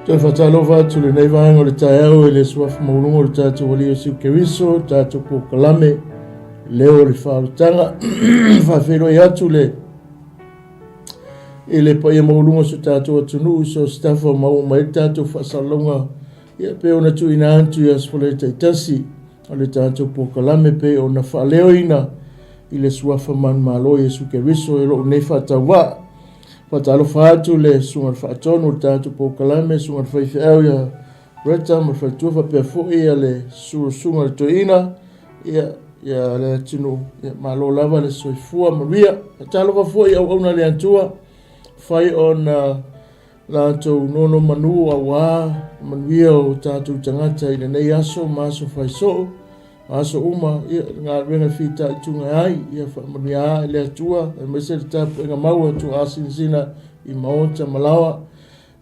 Toe faatalofa atu lenei vaega o le taeao i le suafa maualuga o le tatou Alii Iesu Keriso, tatou polokalame, leo o le faaolataga. Faafeiloai atu le i le paia maualuga o so tatou atunuu i so o se tafa o maua mai ai le tatou faasalalauga ia pei ona tuuina atu i aso Faraile taitasi o le tatou polokalame pei ona faaleoina i le suafa manumalo o Iesu Keriso e lou nei faatauvaa. Faatalofa atu le susuga i le faatonu o le tatou polokalame, susuga i le faifeau ia Greta ma le faletua faapea foi ia le susuga i le toeaina ia ia le atunuu. Ia malo lava le soifua manuia. Faatalofa foi i auauna a le Atua fai ona latou nonomanu aua manuia o tatou tagata i lenei aso ma aso faisoo. Aso uma, ia, le galuega e fitaituga ai, ia faamanuia ae le Atua, aemaise le tapuaiga mau a tuaasinasina i maota ma laoa.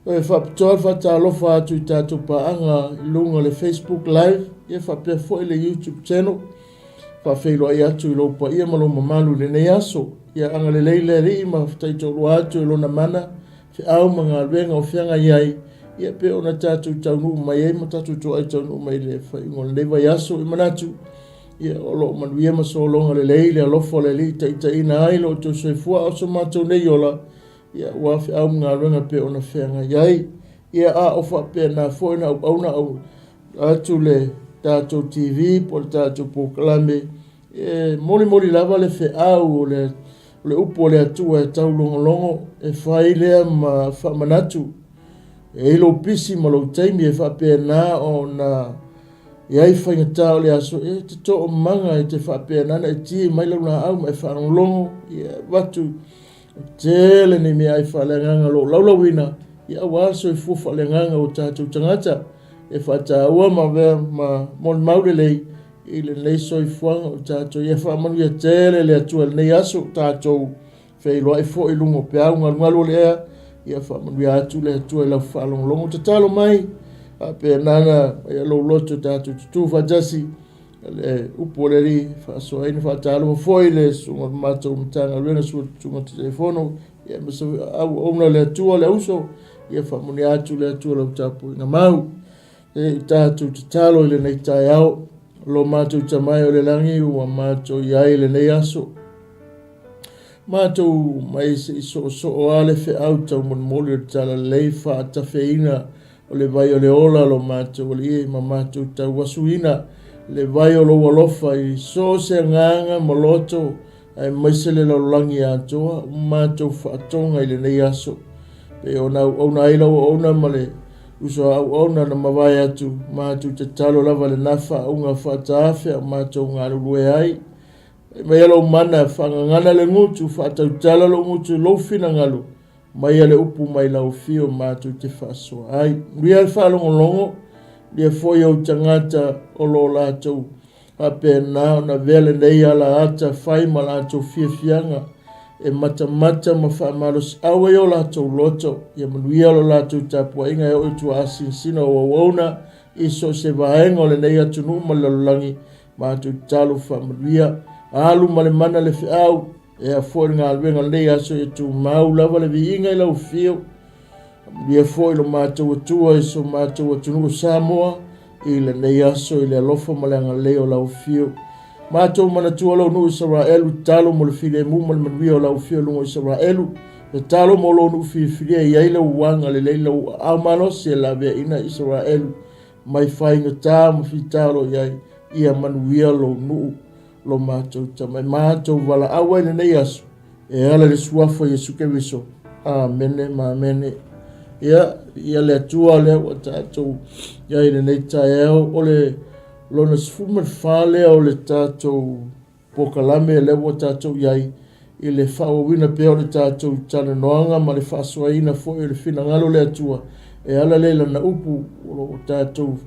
E faapitoa le faatalofa atu i tatou paaga i luga o le Facebook Live, ia faapea foi le YouTube channel. Faafeiloai atu i lou paia ma lou mamalu i lenei aso. Ia agalelei le Alii ma taitoalua atu e lona mana feau ma galuega o feagai ai, ia pei ona tatou taunuu mai ai ma tatou toai taunuu mai i le faaiuga o lenei vaiaso. E manatu, ia, o lo o manuia ma sologa lelei le alofa o le Alii taitaiina ai lo outou soifua a o so matou nei ola, ia, aua feau ma galuega pei ona feagai ai. Ia, a o faapena foi ona auauna au atu le tatou TV po o le tatou polokalame, E molimoli lava le feau o le, o le upu a le Atua e taulogologo, e fai lea ma faamanatu. E i ai lou pisi ma lou taimi e faapena ona i ai faigata o le aso, e te toomaga e te faapena ona e ti mai lau laau ma e faalogologo, ia avatu tele nei meaai faaleagaga o lo o laulauina, ia aua le soifua faaleagaga o tatou tagata e faataua ma avea ma molimau lelei i lenei soifuaga o tatou. Ia faamanuia tele le Atua i lenei aso, tatou feiloai foi i luga o peau galugalu o le ea. Ia faamanuia atu le Atua i lau faalogologo. Tatalo mai, faapena na ia lou loto tatou tutū faatasi le upu o le Alii faasoaina faatalofa foi le susuga o le matou Matagaluega susuga Taitaifono ia ma se auauna le Atua le auso ia faamanuia atu le Atua lau tapuaiga mau. E tatou tatalo i lenei taeao, lo matou Tama e o le lagi ua matou i ai i lenei aso. Matou mai se i soosoo a le feau taumolimoli o le talalelei faatafeina o le vai o le ola lo matou Alii ma matou tauasuina le vai o lou alofa i so o se agaga ma loto aemaise le lalolagi atoa ua matou faatoga i lenei aso. Pei ona auauna ai lau auauna ma le uso a auauna na mavae atu, matou tatalo lava lena faauga faataafe a matou galulue ai. Fai maia lou mana, faagagana le gutu, faatautala lou gutu i lou finagalo, maia le upu mai lau afio matou te faasoa ai. Manuia le faalogologo, manuia foi ou tagata o lo o latou Faapena ona avea lenei alaata fai ma latou fiafiaga e matamata ma faamalosiau ai o latou loto, ia manuia lo latou tapuaiga e oo i tuaasinasina o auauna i so o se vaega o lenei atunuu ma le lalolagi. Matou tatalo faamanuia, alu ma le mana le feau, ea foi le galuega o lenei aso ia tumau lava le viiga i lau afio. Faamanuia foi lo matou Atua i so matou atunuu o Samoa i lenei aso i le alofa ma le agalelei o lau afio. Matou manatua lou nuu Isaraelu, tatalo mo le filemu ma le manuia o lau afio i luga o Isaraelu, tatalo mo lou nuu filifilia e i ai lou agalelei, lou aao malosi e laveaiina Isaraelu mai faigata ma fita o lo o i ai, ia manuia lou nuu lo matou Tama. E matou valaau ai lenei aso e ala i le suafa o Iesu Keriso. Amene ma amene. Ia, ia le Atua lea ua tatou i ai i lenei taeao, o le lona 14 lea o le tatou polokalame lea ua tatou i ai i le faaauauina pea o le tatou talanoaga ma le faasoaina foi o le finagalo o le Atua e ala lea i lana upu o lo o tatou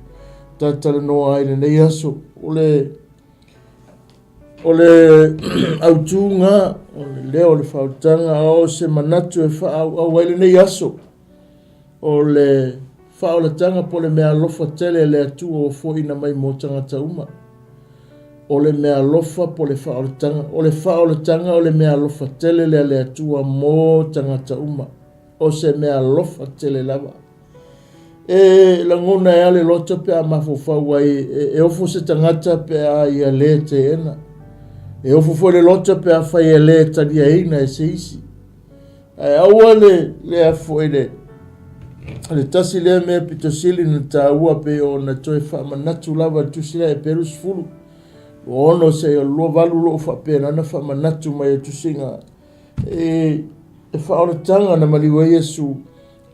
talatalanoa ai i lenei aso. O le O le autuga, o le leo o le faaolataga, a o se manatu e faaauau ai lenei aso, o le faaolataga po o le meaalofa tele a le Atua ua foaiina mai mo tagata uma. O le meaalofa po o le faaolataga, o le faaolataga o le meaalofa tele lea a le Atua mo tagata uma. O se meaalofa tele lava. E lagona ai lava le loto pe a mafaufau ai e ofo se tagata pe a ia le teena. E ofo foi le loto pe afai e le taliaina e se isi. Ae aua le le afo i le le tasi lea mea pito sili na taua pei ona toe faamanatu lava i le tusi lea Heperu 10 26 seia 28 o lo o faapena ona faamanatu mai e tusiga e e faaolataga na maliu ai Iesu.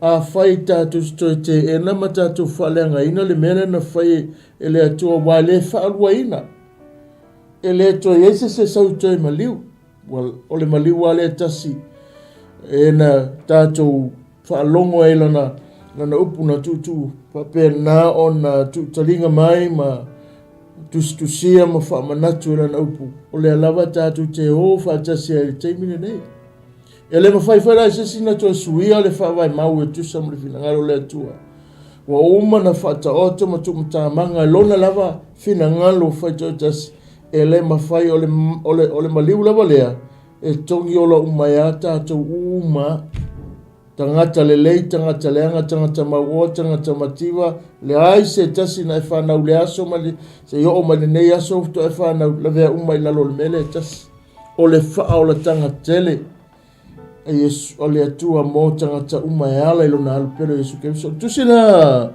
Afai tatou te toe teena ma tatou faaleagaina le mea lea na fai e le Atua aua e le faaluaina, e le toe i ai se isi e sau e toe maliu. Ua, o le maliu lava lea e tasi e na tatou faalogo ai lana, lana upu na tuutuu faapena ona tuutaliga mai ma tusitusia ma faamanatu i lana upu, o lea lava tatou te o faatasi ai i le taimi lenei. E le mafai foi la e se isi na toe suia le faavae mau e tusa ma le finagalo o le Atua. Ua uma na faataoto ma tuumatamaga e lona lava finagalo faitoatasi, e le mafai o le, o le, o le maliu lava lea e togi ola uma ai a tatou uma tagata lelei, tagata leaga, tagata mauoa, tagata mativa, leai se tasi na e fanau le aso ma le, se i oo mai lenei aso faatoa e fanau, lavea uma i lalo o le mea lea e tasi. O le faaolataga tele a Iesu, a le Atua mo tagata uma e ala i lona alupele o Iesu Keriso. O le tusi la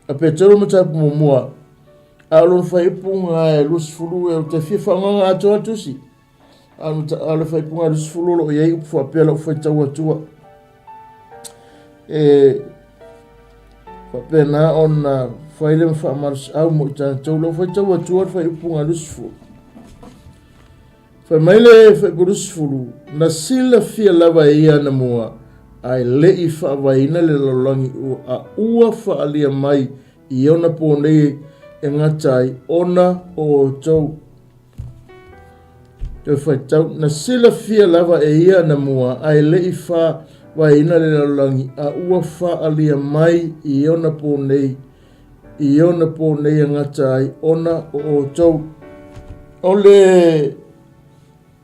a Petero mataupu muamua, a o lona faaiupuga e 20, e ou te fia faaaogaga atoa le tusi. A o le faaiupuga e 20 o lo o i ai upu faapea lau faitau atua. E faapena ona fai le faamalosiau mo i tatou. Lau faitau atua le faaiupuga 20. Fai mai le Fuaiupu 20, Na silafia lava e ia anamua, ae le i faavaeina le lalolagi a ua faaalia mai i ona pō nei e gata ai ona o outou. Toe faitau, Na silafia lava e ia anamua, ae le i faavaeina le lalolagi a ua faaalia mai i ona pō nei i ona pō nei e gata ai ona o outou. O le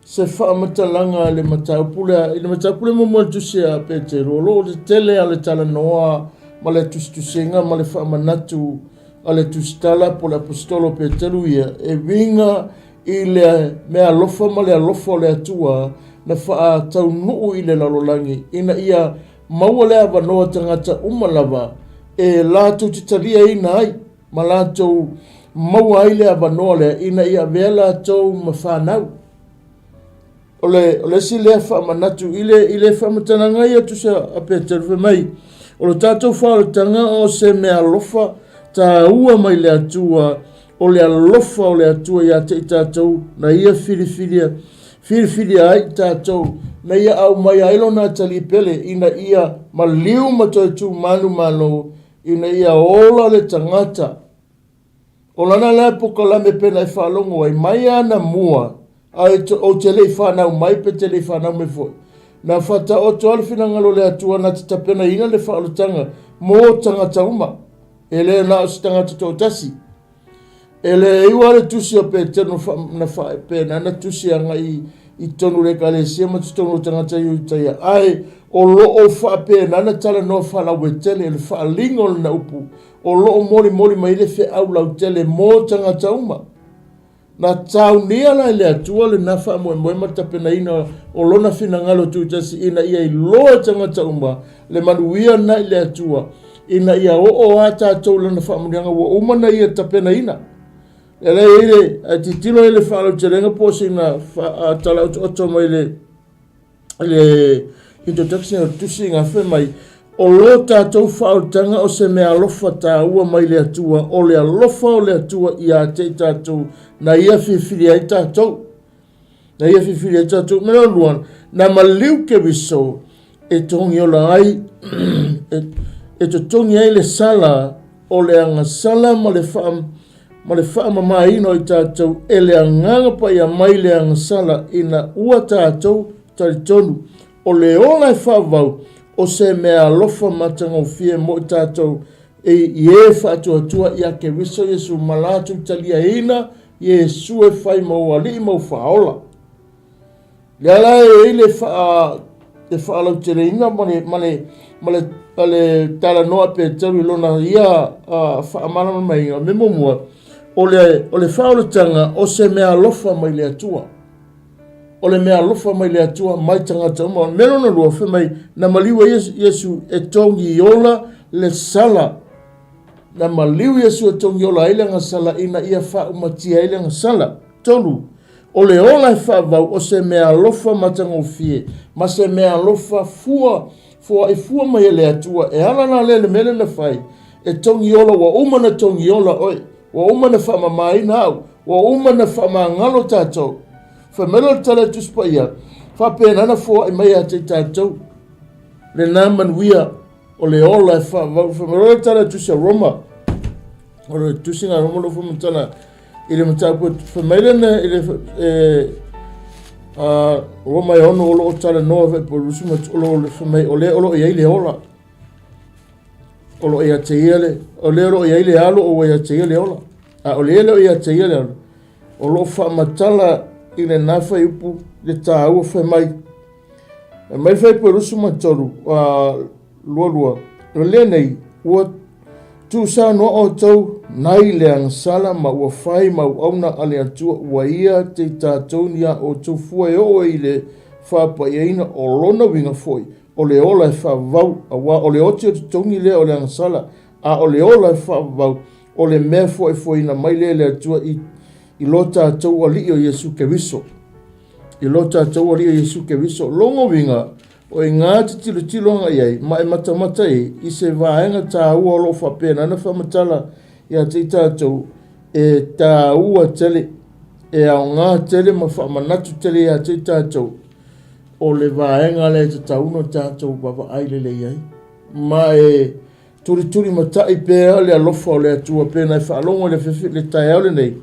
se faamatalaga a le mataupu lea, i le mataupu lea muamua i le tusi a Peteru, o lo o tetele a le talanoa ma le tusitusiga ma le faamanatu a le tusitala po o le aposetolo Peteru ia, e uiga i le meaalofa ma le alofa o le Atua na faataunuu i le lalolagi ina ia Maua le avanoa tagata uma lava e latou te taliaina ai ma latou maua ai le avanoa lea ina ia avea latou ma fanau. O le, o le isi lea faamanatu i le, i le faamatalaga ia tusa a Peteru fai mai, o lo tatou faaolataga o se mea alofa taua mai le Atua O le alofa o le Atua ia te i tatou, na ia filifilia, filifilia ai i tatou, na ia aumaia ai lona atalii pele, ina ia maliu ma toe tumanu malo, ina ia ola le tagata. O lana lea pokalame pena e faalogo ai, mai ana mua, a ou te le i fanau mai pe te le i fanau mai foi. Na faataoto lava le finagalo o le Atua na te tapenaina le faaolataga mo tagata uma. E le na o se tagata toatasi. E le iu le tusi o Petero na faapena na tusi agai i totonu o le ekalesia ma totonu o tagata Iutaia, ae o lo o faapena na talanoa faalauaitele i le faaaliga o lana upu, o lo o molimoli mai le feau lautele mo tagata uma. Na taunia la e le Atua lena faamoemoe ma le tapenaina o Lona finagalo tuitasi ina ia iloa e tagata uma le manuia na i le Atua, ina ia oo a tatou i Lana faamanuiaga ua uma na Ia tapenaina. E lea i le, ae tilotilo i le faalautelega po o sina tala otooto mai le le introduction o le tusiga fai mai, o lo tatou faaolataga o se mea alofa taua mai le Atua, o le alofa o le Atua ia te i tatou, na ia filifili ai tatou. Na ia filifili ai tatou. Ma lona lua, na maliu Keriso e togi ola ai, e, e totogi ai le sala o le agasala ma le wha, ma le faamamaina o i tatou e le Agaga Paia mai le agasala ina ua tatou talitonu o le ola e faavavau o se mea alofa matagofie mo i tatou e i e faatuatua ia Keriso Iesu ma latou taliaina Iesu e fai ma ou Alii ma ou Faaola. Lea la e i ai le faa, le faalauteleina ma le, ma le, ma le le talanoa a Peteru i lona ia faamalamalamaina, o le mea muamua, o le, o le faaolataga o se mea alofa mai le Atua. O le mea alofa mai le Atua mai tagata uma. O le mea lona lua, fai mai, na maliu ai Iesu e togi ola le sala. Na maliu Iesu e togi ola ai le agasala ina ia faaumatia ai le agasala. 3, O le ola e faavau o se mea alofa matagofie ma se mea alofa fua foai fua mai e le Atua. E ala la lea le mea lea na fai, e togi ola, ua uma na togi ola oe, ua uma na faamamaina au, ua uma na faamagalo tatou. Fai mai loa le tala e Tusi Paia, faapena na foai mai ia te i tatou lena manuia o le ola e faavau. Fai mai loa le tala e Tusi a Roma, o le tusiga a Roma lo faamatala i le mataupu fai mai lena i le e, a Roma e ono o lo o talanoa fai Paulusi ma o lo o fai mai o le o lo o i ai le ola o lo o ia te ia le o le o lo o i ai le alo o ia te ia le ola a o le le o ia te ia le alo o lo o faamatala i lena fuaiupu le taua fai mai e mai fai Paulusi ma tolu a 22 o lenei ua Tuusaunoa outou nai le agasala ma ua fai ma auauna a le Atua ua ia te tatou ni a outou fua e oo ai i le faapaiaina o lona uiga foi, o le ola e faavavau, auā o le oti o totogi lea o le agasala, a o le ola e faavavau, o le mea foefoeina mai lea e le Atua i, i lo tatou Alii o Iesu Keriso. I lo tatou Alii o Iesu Keriso. Lona uiga, O i gā te tilotilo anga i ai, ma e matamata ai i se vaega tāua o lo o faapena ona faamatala ia te i tātou, e tāua tele, e aogā tele ma faamanatu tele ia te i tātou, o le vaega lea e tatau ona tātou vaavaai lelei ai. Ma e tulitulimatai pea le alofa o le Atua pena e faalogo i le afiafi le taeao lenei,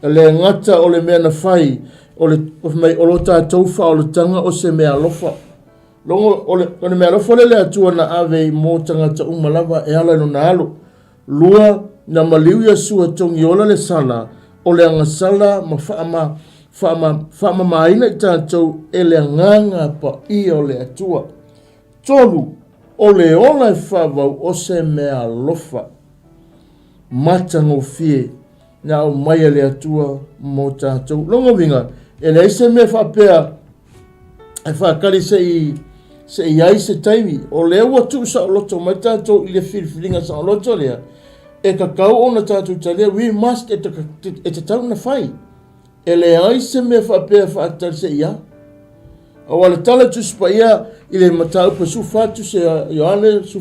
e le gata o le mea na fai, o le, mai, o lo tatou faaolataga o se mea alofa. Logo, o le, o le mea alofa lea le Atua na ave i mō tagata uma lava e ala i lona alo. Lua, na maliu Iesua togiola le sala, o le agasala ma faama, faama, faamamaina i tatou e le agaga paia o le Atua. 3, O le ola e faavau o se mea alofa matagofie na aumai e le Atua mo tatou. Lona uiga, e leai se mea faapea e faatali se i se i ai se taimi. O lea ua tuu saoloto mai tatou i le filifiliga saoloto lea, e tatau ona tatou talia, we must, e, e tatau ona fai. E leai se mea faapea e faatali se i a. Aua le tala Tusi Paia i le mataupu e 14 Tusi a Ioane 14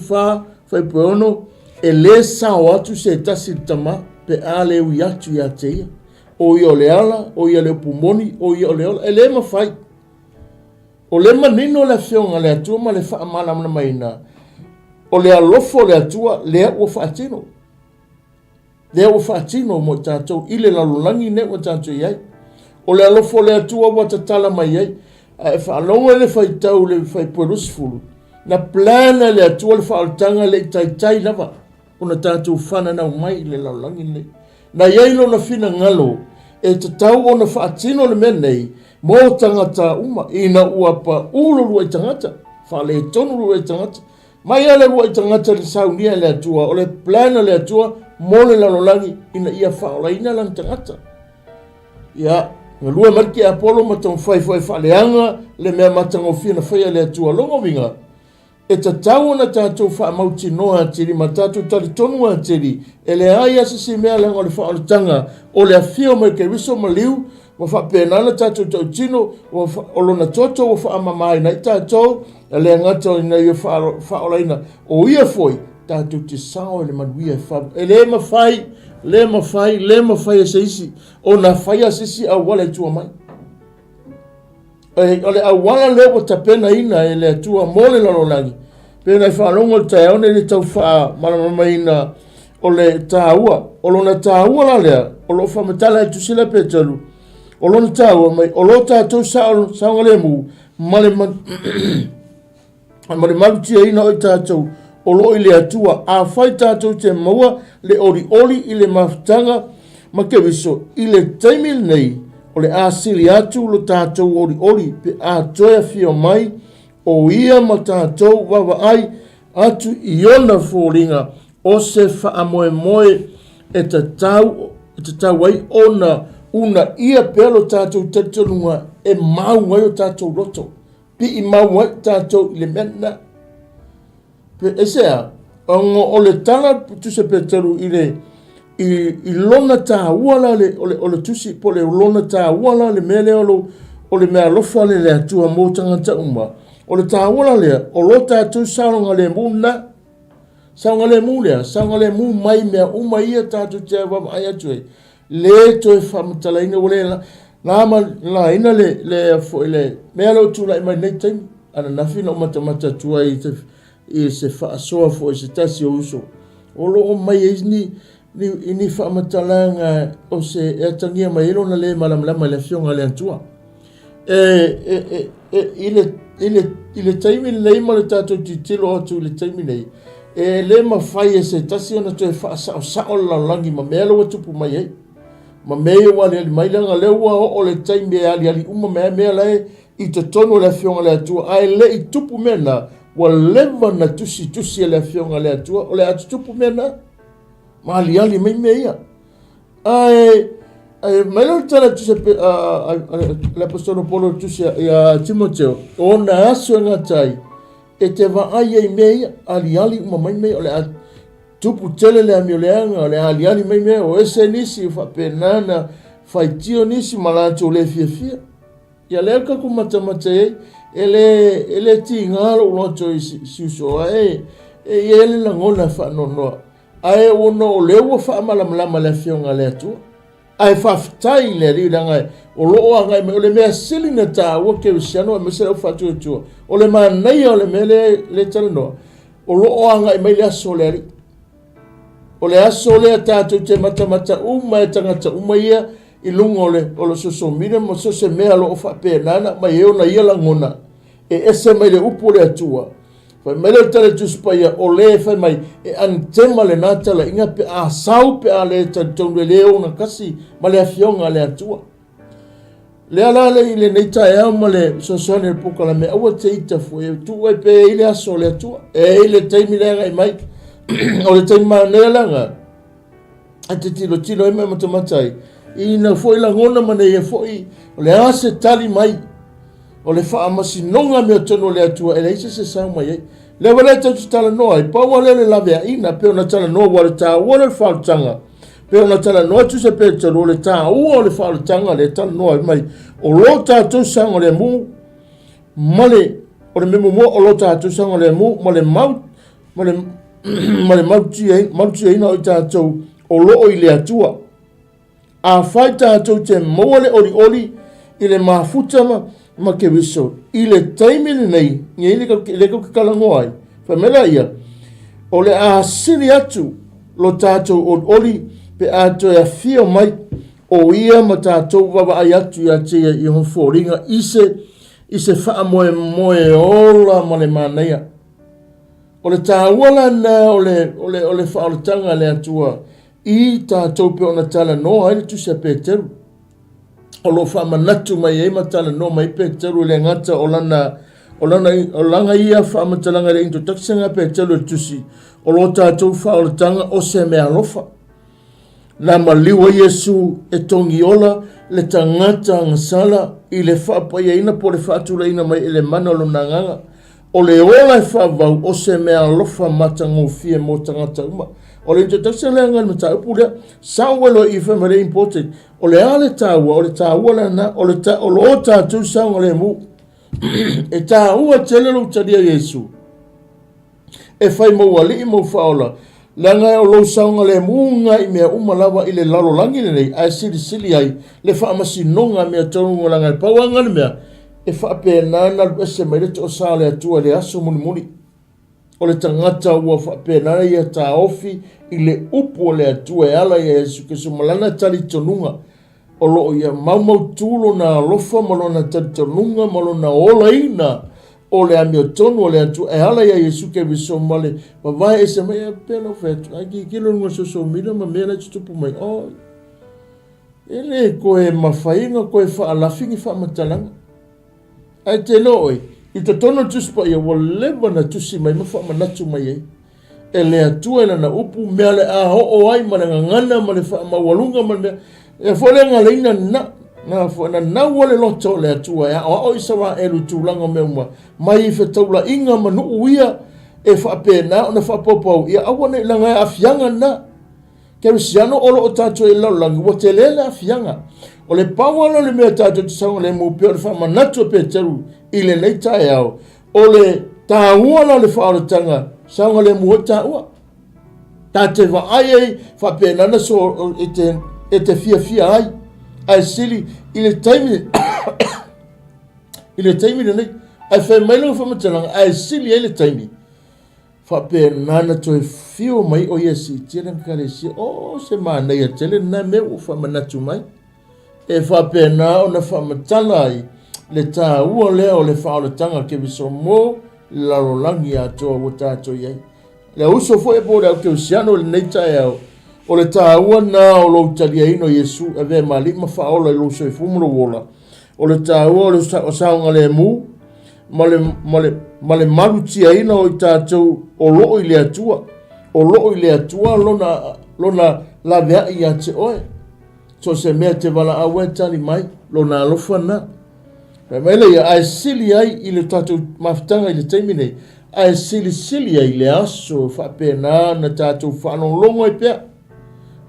fuaiupu e 6, e lē sao atu se tasi i le Tama pe a le ui atu ia te ia. O ia o le ala, o ia le upu moni, o ia o le ola. E lē mafai. O le manino le Afioga a le Atua ma le faamalamalamaina o le alofa o le Atua lea ua faatino. Lea ua faatino mo i tatou i le lalolagi nei ua tatou i ai. O le alofa o le Atua ua tatala mai ai. A e faalogo i le faitau le fuaiupu 20, na plan e le Atua le faaolataga e le i taitai lava ona tatou fananau mai i le lalolagi lenei. Na i ai lona finagalo e tatau ona faatino le mea nei mo tagata uma ina ua paū lo luai tagata, faaletonu lo luai tagata. Mai lava le uluai tagata na saunia e le Atua, o le plan a le Atua mo le lalolagi ina ia faaolaina lana tagata. Ia, galue mai le tiapolo ma taumafai foi e faaleaga le mea matagofie na faia e le Atua. Lona uiga, e tatau ona tatou faamautinoa atili ma tatou talitonu atili, e leai lava se isi mea leaga o le faaolataga o le afio mai o Keriso maliu Ua faapena ona tatou tautino, ua, o lona toto ua faamamaina ai tatou, e le gata ina ia faaolaina, o ia foi, tatou te sao i le manuia e fau. E le mafai, le mafai, le mafai e se isi ona faia se isi auala i tua mai. E, o le auala lea ua tapenaina e le Atua mo le lalolagi, pe na i faalogo le taeao nei le tau faamalamalamaina o le taua, o lona taua la lea, o lo o faamatala e Tusi le Peteru, o lona taua mai, o lo tatou saogalemu ma le ma le malutiaina o i tatou o lo o i le Atua. Afai tatou te maua le olioli i le mafutaga ma Keriso i le taimi lenei, o le a sili atu lo tatou olioli pe a toe afio mai o ia ma tatou vaavaai. atu i ona foliga o se faamoemoe e tatau, e tatau ai ona uunaia pea lo tatou talitonuga e mau ai o tatou loto. Pii mau ai tatou i le mea lena. Pe aisea? Ona o le tala tusi a Peteru i le i, i lona taua la le, o le, o le tusi po o le lona taua la le mea lea o lo, o le mea alofa le le Atua mo tagata uma. O le taua la lea, o lo tatou saogalemu lena. Saogalemu lea, saogalemu mai mea uma ia tatou te vaavaai atu ai. Le toe faamatalaina ua le na ma laina le le foi le mea lea ua tulai mai nei taimi. Ananafi na ou matamata atu ai i se faasoa foi se tasi o uso o lo o mai ai ni ni ni faamatalaga o se e atagia mai ai lona le malamalama i le Afioga a le Atua. E, e, e, e, i le, i le, i le taimi lenei ma le tatou tilotilo atu i le taimi nei, e le mafai e se tasi ona toe faasaosao le lalolagi ma mea la ua tupu mai ai. Ma mea ia ua aliali mai, leaga lea ua oo le taimi e aliali uma mai ai mea la e i totonu o le Afioga a le Atua, ae le i tupu mea na, ua leva na tusitusi e le Afioga a le Atua, o le a tutupu mea na, ma aliali mai mea ia. Ae, ae mai le tala tusi a le Apostolo Polo tusi ia Timoteo, o ona aso e gata ai, e te vaai ai mea ia, aliali uma mai mea, o le a tupu tele le amio leaga, o le a aliali mai mea, o ese nisi, o faapena na faitio nisi ma latou le fiafia. Ia lea tatou matamata ai, e le, e le tiga lou loto i si uso, ae e i ai le lagona e faanoanoa. Ae ona o lea ua faamalamalama le Afioga a le Atua. Ae faafetai i le Alii leaga o lo o agai mai. O le mea sili na taua kerisiano aemaise le au faatuatua, o le manaia o le mea lea le talanoa, o lo o agai mai le aso o le Alii. O le aso lea tatou te matamata uma e tagata uma ia i luga o le, o le social media ma so o se mea o lo o faapena ona aumai ai ona ia lagona e ese mai le upu o le Atua. Fai mai lea o le tala i le Tusi Paia, o le fai mai, e anitema lena talaiga pe a sau pe a le talitonu e le ogatasi ma le Afioga a le Atua. Lea la le i lenei taeao ma le fesoasoani o le polokalame, aua te ita fua, e tuu ai pea i le aso o le Atua. E i le taimi le agai mai. O le taimi manaia leaga, e te tilotilo ai ma e matamata ai, ina foi lagona ma neia foi, o le a se tali mai, o le faamasinoga amiotonu o le Atua, e leai se se sao mai ai. Lea ua le tau te talanoa ai, pau lava lea o le laveaiina, pei ona talanoa ua le taua lea o le faaolataga, pei ona talanoa atu se Petero, o le taua o le faaolataga lea e talanoa ai mai, o lo tatou saogalemu ma le, o le mea muamua o lo tatou saogalemu ma le mau, ma le, ma le malutiaina o i tatou o lo o i le Atua. Afai tatou te maua le olioli i le mafuta ma, ma Keriso i le taimi lenei, nei le le kau ke talanoa ai, fai mai laia, o le a sili atu lo tatou olioli pe a toe afio mai o ia ma tatou vaavaai atu ia te ia i ona foliga i se, i se faamoemoe ola ma le manaia. O le taua lena o le, o le, o le faaolataga a le Atua i tatou pei ona talanoa ai le tusi a Peteru. O lo o faamanatu mai ai ma talanoa mai Peteru e le gata o lana o lana o lana ia faamatalaga i le introduction a Peteru i le tusi, o lo tatou faaolataga o se meaalofa. Na maliu ai Iesu e togiola le tagata agasala i le faapaiaina po o le faatulaina mai e le mana o lona agaga. O le ola e faavau o se mea alofa matagofie mo tagata uma. O le introduction lea ngai le mataupu lea. Sao ua loa i fai mai le important. O le a le taua, o le taua lena, o le ta, o lo tatou saogalemu. E taua tele lou talia Iesu. E fai mou alii mou faaola, leaga o lou saogalemu nga i mea uma lava i le lalolagi lenei, ae silisili ai le faamasinoga mea tonu leaga e pau lava le mea e faapena ona alu ese mai le toosa o le Atua i le aso mulimuli. O le tagata ua faapena ia taofi i le upu o le Atua e ala ia Iesu Keriso ma lana talitonuga o lo o ia maumautu lona alofa ma lona talitonuga ma lona olaina o le amiotonu o le Atua e ala ia Iesu Keriso ma le vavae ese mai e pei ona ou fai atu, ai tilotilo i luga o le social media ma mea la e tutupu mai, oh, e le toe mafai ona toe faalafi ni faamatalaga. Ae te iloa oe, I totonu o le Tusi Paia ua leva na tusi mai ma faamanatu mai ai e le Atua i lana upu mea le a oo ai ma le gagana ma le faamaualuga ma le mea e foi le galeina na na foi na naua le loto o le Atua e aoao Isaraelu i tulaga o mea uma mai i fetaulaiga ma nuu ia e faapena ona faapaupau ia aua ne i laga e aafiaga lena Kerisiano o lo o tatou i le lalolagi, ua tele le aafiaga. O le pau lava lea o le mea tatou te saogalemu pea o le faamanatu a Peteru i lenei taeao, o le taua la o le faaolataga saogalemu ai taua. Ta te vaai ai faapena na so e te, e te fiafia ai. Ae sili i le taimi i le taimi lenei, ae fai mai lona faamatalaga, ae sili ai le taimi Faapena na toe fiu mai o ia siitia lana ekalesia. O se manaia tele lena mea ua faamanatu mai. E faapena ona faamatala ai le taua lea o le faaolataga Keriso mo le lalolagi atoa ua tatou i ai. Le uso foi po o le au kerisiano i lenei taeao, o le taua lena o lou taliaina o Iesu e avea ma Alii ma Faaola i lou soifua ma lou ola. O le taua o le saogalemu ma le, ma le, ma le malutiaina o i tatou o loo i le Atua. O loo i le Atua lona, lona laveai ia te oe. So se mea te valaau ai tali mai, lona alofa na. Fai mai le ia, ae sili ai i le tatou mafutaga i le taimi nei, ae silisili ai le aso faapena na tatou faalogologo ai pea.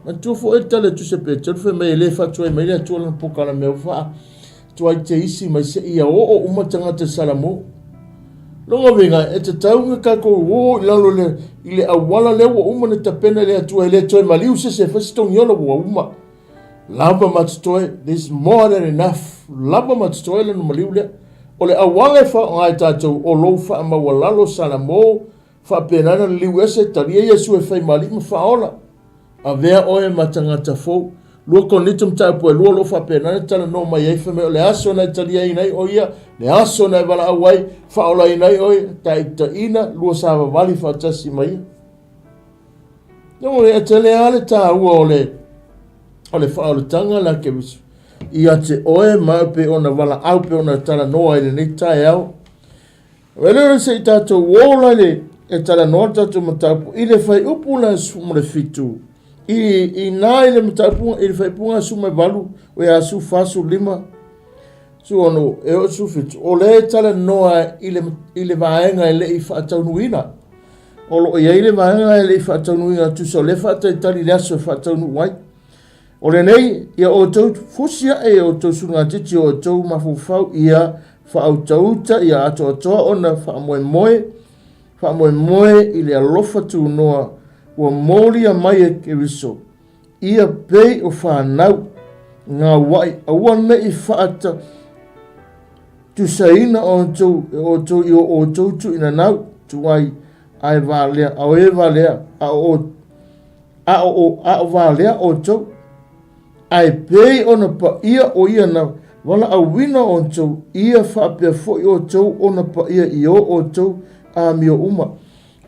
Manatua foi le tala a Tusi a Peteru fai mai e le faatuai mai le Atua lana polokalame ua faa tuai te isi mai seia oo uma tagata Salamo. Lona uiga e tatau ona tatou o i lalo le, i le auala lea ua uma ona tapena e le Atua e le toe maliu se isi e fai se togiola ua uma. Lava ma totoe, there's more than enough. Lava ma totoe lona maliu lea. O le auala e faaaoga e tatou o lou faamaualalo Salamo Faapena ona liliu ese, talia Iesu e fai ma Alii ma Faaola. Avea oe ma tagata fou. 2 Korinito mataupu e 2 o lo o faapena ona talanoa mai ai, fai mai o le aso na e taliaina ai o ia, le aso na e valaau ai, faaolaina ai oe, taitaina, lua savavali faatasi ma ia. Nō e tele lava le taua o le o le faaolataga la Keriso ia te oe ma au pei ona valaau pei ona talanoa i lenei taeao. O le se i tatou ola le e talanoa le tatou mataupu i le fuaiupu la 17 i i na i le mataupu i le fuaiupuga 18 o ia 14 15 16 e oo 17 o lea e talanoa i le i le vaega e le i faataunuuina. O lo o i ai le vaega e le i faataunuuina tusa o lea faatalitali i le aso e faataunuu ai. O lenei, ia outou fusi ae i outou sulugatiti o outou mafaufau ia faautauta ia atoatoa ona faamoemoe, faamoemoe i le alofa tunoa ua molia mai e Keriso, ia pei o fanau gaua'i aua ne i faata tusaina outou e outou i o outou tuuinanau tuai ae valea, ae valea, a o A o, a o valea outou, ae pei ona paia o ia na valaauina outou, ia faapea foi outou ona paia i o outou amio uma.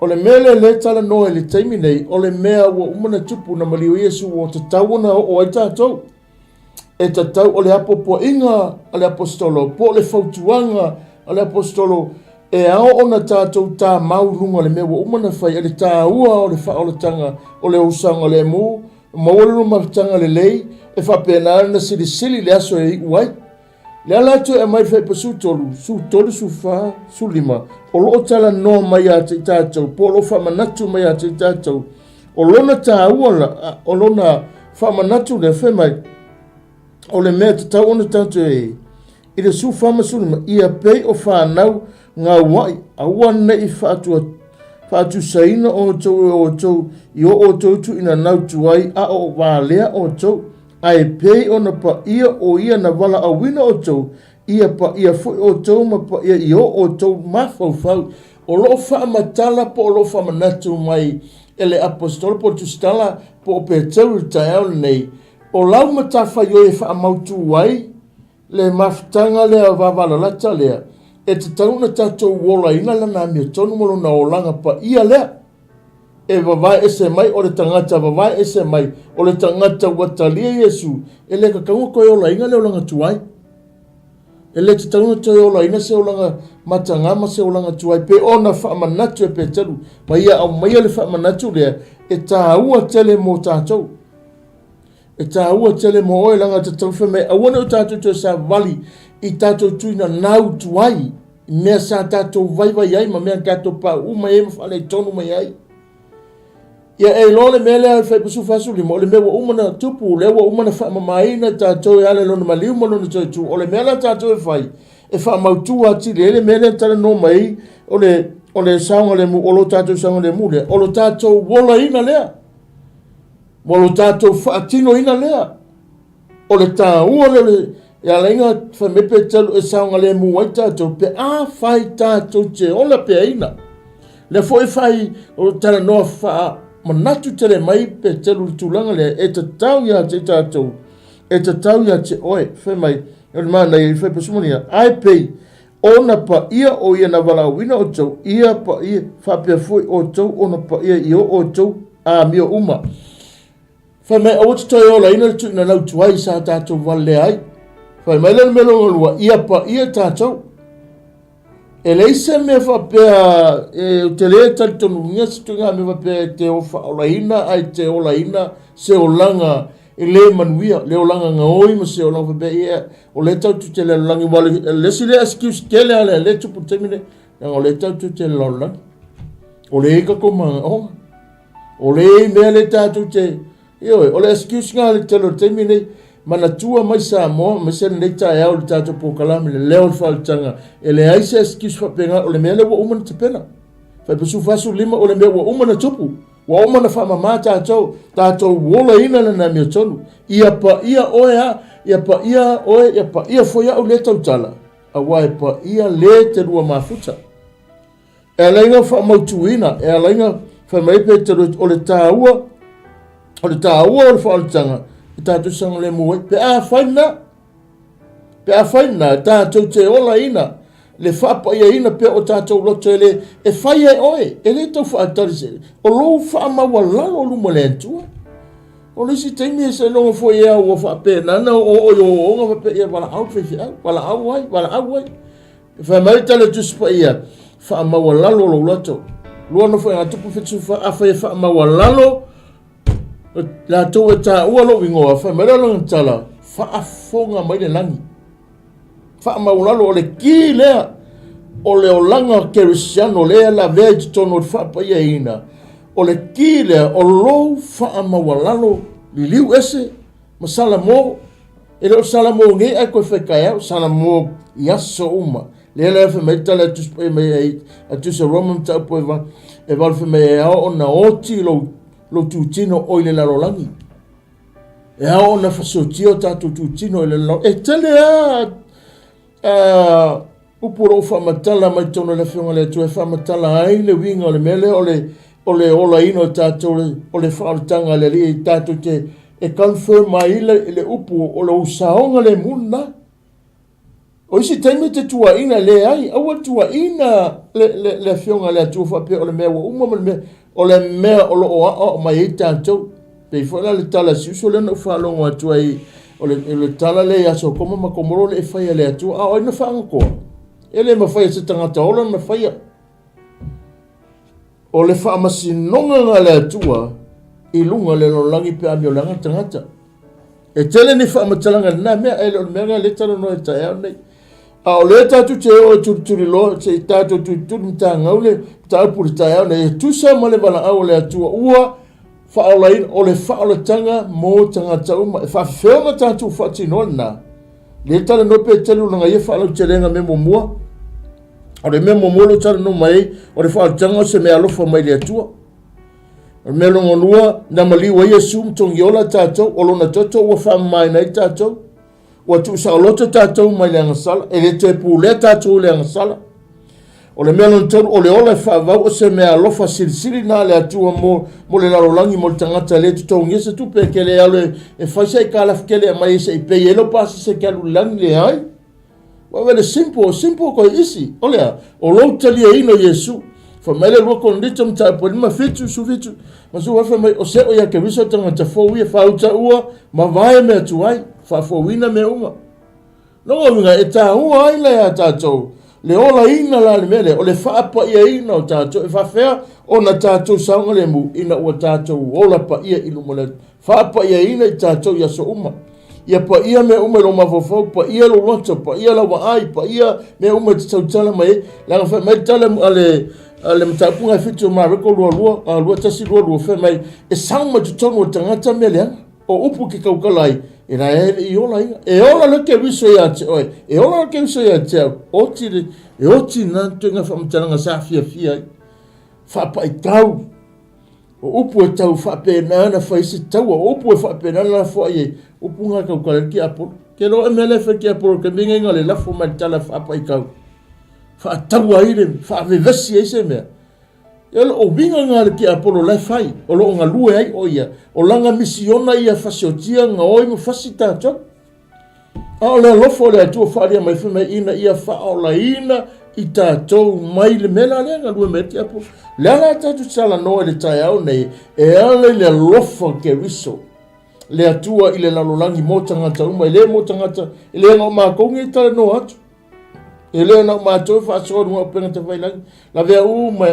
O le mea lea lea e talanoa i le taimi nei, o le mea ua uma ona tupu na maliu Iesu ua tatau ona oo ai tatou. E tatau o le apoapoaiga a le aposetolo po o le fautuaga a le aposetolo e ao ona tatou tamau i luga o le mea ua uma ona fai, e le taua o le faaolataga o le saogalemu, maua le mafutaga lelei e faapena ona silisili le aso e iu ai. Le ala atu e aumai le fuaiupu 13, 13, 14, 15, o lo o talanoa mai ia te i tatou, po o lo o faamanatu mai ia te i tatou, o lona taua la, o lona faamanatu lea, fai mai, o le mea tatau ona tatou e i le 14 ma 15, ia pei o fanau gaua'i, aua ne i faatua, faatusaina outou e outou i o outou tuuinanau tuai, a o valea outou, Ae pei ona paia o ia na valaauina outou, ia paia foi outou ma paia i o outou mafaufau. O lo o faamatala po o lo o faamanatu mai e le Aposetolo po o le Tusitala po o Peteru i le taeao lenei, o lau matafaioi e faamautu ai le mafutaga lea vavalalata lea, e tatau ona tatou olaina lana amiotonu ma lona olaga paia lea. E vavae ese mai o le tagata vavae ese mai o le tagata ua talia Iesu, e le tatau ona toe olaina le olaga tuai. E le tatau ona toe olaina se olaga matagā ma se olaga tuai pe ona faamanatu e Peteru ma ia aumaia le faamanatu lea e taua tele mo tatou. E taua tele mo oe leaga e tatau fai mai aua ne i o tatou toe savali i tatou tuina nau tuai i mea sa tatou vaivai ai ma mea na tatou pauu mai ai ma faaletonu mai ai. Ia e iloa le mea lea o le Fuaiupu 45, o le mea ua uma ona tupu, lea ua uma ona faamamaina tatou e ala i lona maliu ma lona toe tu. O le mea la tatou e fai, e faamautu atili ai le mea lea na talanoa mai ai, o le, o le saogalemu, o lo tatou saogalemu lea, o lo tatou olaina lea, ma lo tatou faatinoina lea. O le taua lea o le e ala ai ona fai mai Peteru e saogalemu ai tatou pe afai tatou te ola peaina. Lea foi e fai o talanoa faamanatu tele mai Peteru i le tulaga lea e tatau ia te tatou, e tatau ia te oe. Fai mai, o le manaia i fai pasumulia, ai pei ona paia o ia na valaauina outou, ia paia faapea foi outou ona paia i o outou amio uma. Fai mai, aua te toe olaina le tuuina lau tuai sa tatou valelea ai. Fai mai le mea lona lua, ia paia tatou. E leai se mea faapea, e, ou te le talitonuina se tuuina mea faapea e te faaolaina ae te olaina se olaga e le manuia, le olaga gaoi ma se olaga faapea, ia, o lea tatou te lalolagi, aua o le isi lea excuse tele lava lea, lea e tupu i le taimi lenei, leaga o lea tatou te lalolagi. O lea e i ai tatou manaoga. O le mea lea tatou te, ioe, o le excuse na le tele o le taimi nei, manatua mai Samoa, aemaise lenei taeao i le tatou polokalame, le leo o le faaolataga, e leai se excuse faapena, o le mea lea ua uma ona tapena. Fuaiupu 45, o le mea ua uma ona tupu, ua uma ona faamama tatou, tatou olaina lana amiotonu. Ia paia oe a, ia paia oe, ia paia foi au lea tautala, aua e paia le te lua mafuta. E ala ai ona faamautuina, e ala ai ona fai mai Petero, o le taua, o le taua o le faaolataga, e tatou saogalemu ai. Pe afai lena, pe afai lena, tatou te olaina le faapaiaina pea o tatou loto e le, e fai e oe, e le tau faatali se, o lou faamaualalo luma le Atua. O le isi taimi e seiloga foi e au ua faapena na oo i ooooga faapea ia valaau le faifeau, valaau ai, valaau ai. Fai mai le tala Tusi Paia, faamaualalo lou loto. Lua Nofoaiga Tupu 74, afai e faamaualalo latou e taua lou igoa, fai mai lea o lana tala, faafofoga mai le lagi. Faamaualalo, o le ki lea o le olaga kerisiano lea lavea i totonu o le faapaiaina, o le ki lea o lou faamaualalo liliu ese ma Salamo. E le o Salamo nei ae koe fai taeao, Salamo i aso uma. Lea la fai mai tala e tusi pai mai ai a tusi a Roma mataupu e va e valu fai mai e ao ona oti lou lou tutino oi le lalolagi. E ao ona fasotia o tatou tutino i le lalolagi. E tele a upu o lo o faamatala mai totonu o le Afioga i le Atua e faamatala ai le uiga o le mea lea o le, o le olaina o tatou, o le faaolataga a le Alii i tatou te e confirm ai le, le upu o lou saoga le muna. O isi taimi te tuuaina, leai, aua le tuuaina le, le, le Afioga i le Atua faapea o le mea ua uma ma le mea, o le mea o lo o aoao mai ai tatou. Pei foi la le tala a si uso lea na ou faalogo atu ai, o le, o le tala lea ia Sotoma ma Komoro le e faia e le Atua, a o ai na faagatoa? E le mafai e se tagata ola ona faia. O le faamasinoga na a le Atua i luga o le lalolagi pe amioleaga le tagata. E tele ni faamatalaga i lena mea, ae le o le mea lena lea e talanoa i le taeao lenei. A o lea tatou te oo e tulituliloa, se i tatou tulituli matagau le mataupu i le taeao lenei, e tusa ma le valaau a le Atua ua faaolaina, o le faaolataga mo tagata uma. E faafefea ona tatou faatinoa lena? Lea e talanoa Peteru lana ia faalautelega mea muamua. O le mea muamua lea talanoa mai ai, o le faaolataga o se mea alofa mai le Atua. O le mea lona lua, na maliu ai Iesu ma togiola tatou, o lona toto ua faamamaina ai tatou. Ua tuusaoloto tatou mai le agasala, e le toe pulea tatou i le agasala. O le mea lona tolu, o le ola e faavau o se mea alofa silisili na a le Atua mo, mo le lalolagi mo le tagata e le totogia se tupe e kele e alu e, e fai se aitalafu kele e aumai e se i pay ai lou pasese e te alu i le lagi, leai. Ua vele simple, simple koe isi. O lea, o lou taliaina o Iesu. Fai mai le 2 Korinito mataupu e 5 7, 17, ma 18 fai mai, o se o ia Keriso tagata fou ia, faauta ua mavae mea tuai, faafouina mea uma. Lona uiga e taua ai la ia tatou le olaina la le mea lea, o le faapaiaina o tatou, e faafefea ona tatou saogalemu ina ua tatou ola paia i luma o le Atua. Faapaiaina i tatou i aso uma. Ia paia mea uma i lou mafaufau, paia lou loto, paia lau vaai, paia mea uma e te tautala mai ai. Leaga fai mai le tala a le a le mataupu e 7 o Mareko 22, 21 22, fai mai, e sau mai totonu o le tagata mea leaga. O upu ke tautala ai, e la e le i ola ia. E ola le Keriso ia te oe, e ola le Keriso ia te au. Oti le, e oti nā tuinga whaamatalaga sa fiafia ai. Whaapaitau. O upu e tau whaapena na whai se taua. O upu e whaapena na lafo ai e. Upu ngā kaukala ki Apolo. Ke loa e mea le whai ki Apolo, ke minga inga le lafo mai tala whaapaitau. Whaataua ai le, whaavevesi ai se mea. E o loo uiga nga le tiapolo la e fai, o loo galue ai o ia, o lana misiona ia fasiotia gaoi ma fasi tatou. A o le alofa o le Atua faaalia mai fai mai ina ia faaolaina i tatou mai le mea la lea galue mai ai le tiapolo. Le a la tatou talanoa i le taeao nei e ala i le alofa o Keriso, le Atua i le lalolagi mo tagata uma, e le mo tagata, e le na o matou nei e talanoa atu. E le na o matou e faasoa i luga o upega tafailagi, lavea uma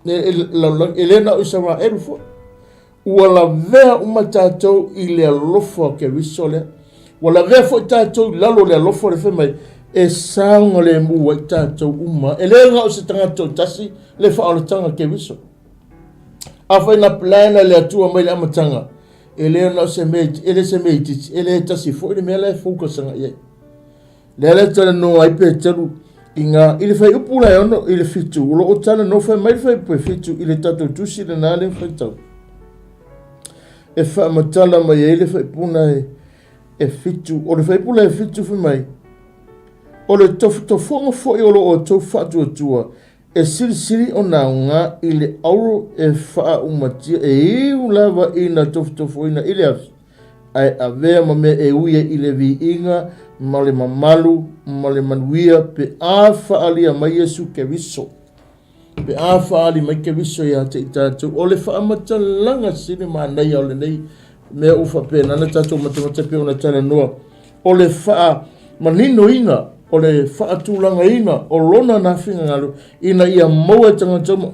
e lalolagi, e le na o Isaraelu foi. Ua lavea uma tatou i le alofa o Keriso lea. Ua lavea foi tatou i lalo o le alofa o le fai mai, e saogalemu ai tatou uma. E le na o se tagata toatasi le faaolataga Keriso. Afai na plan e le Atua mai le amataga, e le na o se mea, e le se mea itiiti, e le tasi foi le mea la e focus agai i ai. Lea la e talanoa ai Peteru i ngā, i le whaiupu la e ono i le whitu, o loo talanoa whai mai le whaiupu e whitu i le tatou tusi lena le whaitau. E whaamatala mai ai le whaipuna e, e whitu, o le whaipu la e whitu whai mai, o le tofotofoga foi o loo outou faatuatua, e silisili ona aoga i le auro e faaumatia e iu lava ina tofotofoina i le afi, ae avea ma mea e ui ai i le viiga ma le mamalu ma le manuia pe a faaalia mai Iesu Keriso. Pe a faaali mai Keriso iā te i tātou, o le faamatalaga sili manaia o lenei mea ua faapena na tātou matamata pei ona talanoa, o le faamaninoina, o le faatulagaina o lona nā finagalo ina ia maua e tagata uma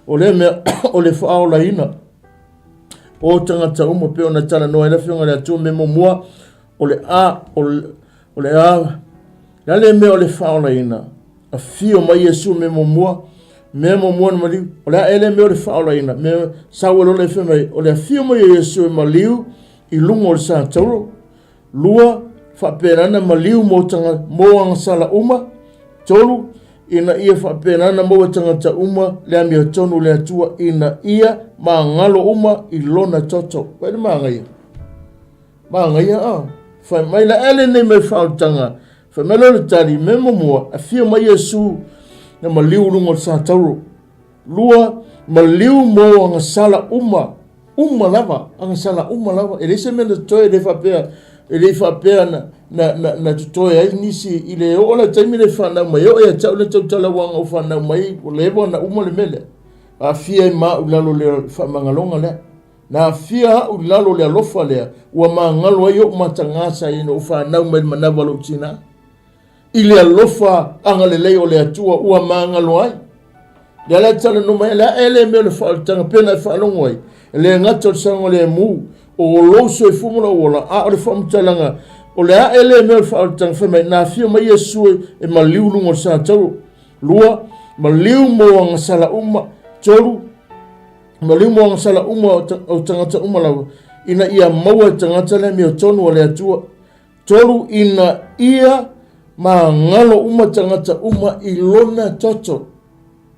o lea mea o le faaolaina o tagata uma pei ona talanoa ai le Afioga i le Atua me muamua o le a o le a le a le mea o le faaolaina afio mai Iesu me muamua mea muamua na maliu o le a ele mea o le faaolaina mea sau e lola e fai mai o le afio mai o Iesu e maliu i luga o le satauro Lua, faapena na maliu mo tanga, mo agasala uma. Tolu, ina ia faapena na maua e tagata uma le amiotonu le Atua ina ia magalo uma i lona toto. Wai le magaia? Magaia a. Whai mai la ele nei mai whaotanga. Whai mai le tali, me momua, a fia mai Iesu na maliu lunga o le satauro. Lua, maliu mo agasala uma, uma lava, agasala uma lava. E leai se mea na totoe, e le faapea, e le i faapea na, na, na, na totoe ai nisi i le oo la taimi le whanau mai. E oo ia te au le tautala ua au whanau mai, ua leva ona uma le mea lea. Aafia ai ma au i lalo o le faamagaloga lea. Na aafia au i lalo o le alofa lea, ua magalo ai ou matagā sa i ai na ou whanau mai le manawa o lou tinā. I le alofa agalelei o le Atua ua magalo ai. Lea la e talanoa mai, le a ele mea o le faaolataga, pena e faalogo ai, e le gata o le saogalemu, o lou soifua ma lou ola, a o le faamatalaga, o le a ele mea o le faaolataga, fai mai, na afio mai Iesu e maliu luga o le satauro. Lua, maliu mo agasala uma. Tolu, maliu mo agasala uma o tagata uma lava, ina ia maua e tagata le amiotonu a le Atua. Tolu ina ia magalo uma tagata uma i lona toto,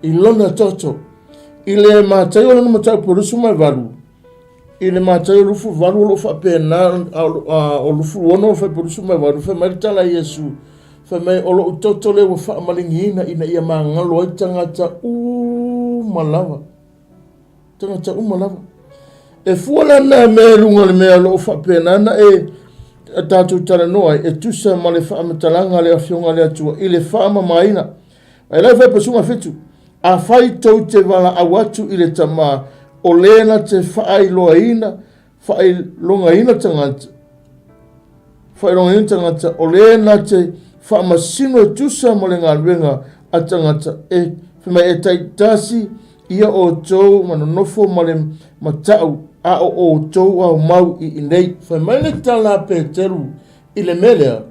i lona toto. I le Mataio o lona mataupu e 28, i le Mataio 28 o lo o faapena, o 26 o le 28, fai mai le tala a Iesu, fai mai o lou toto lea ua faamaligiina ina ia magalo ai tagata uma lava. Tagata uma lava. E fua la nā mea i luga o le mea o lo o faapena na e a tatou talanoa ai, e tusa ma le faamatalaga a le Afioga a le Atua i le faamamaina. Ai la e fai pasuga fitu, afai tou te valaau atu i le Tama, o le na te faailoaina, faailogaina tagata. Faailogaina tagata, o le na te faamasino e tusa ma le galuega a tagata, e fai mai e taitasi ia outou ma nonofo ma le matau, a o outou aumau i inei. Fai mai le tala a Peteru i le mea lea,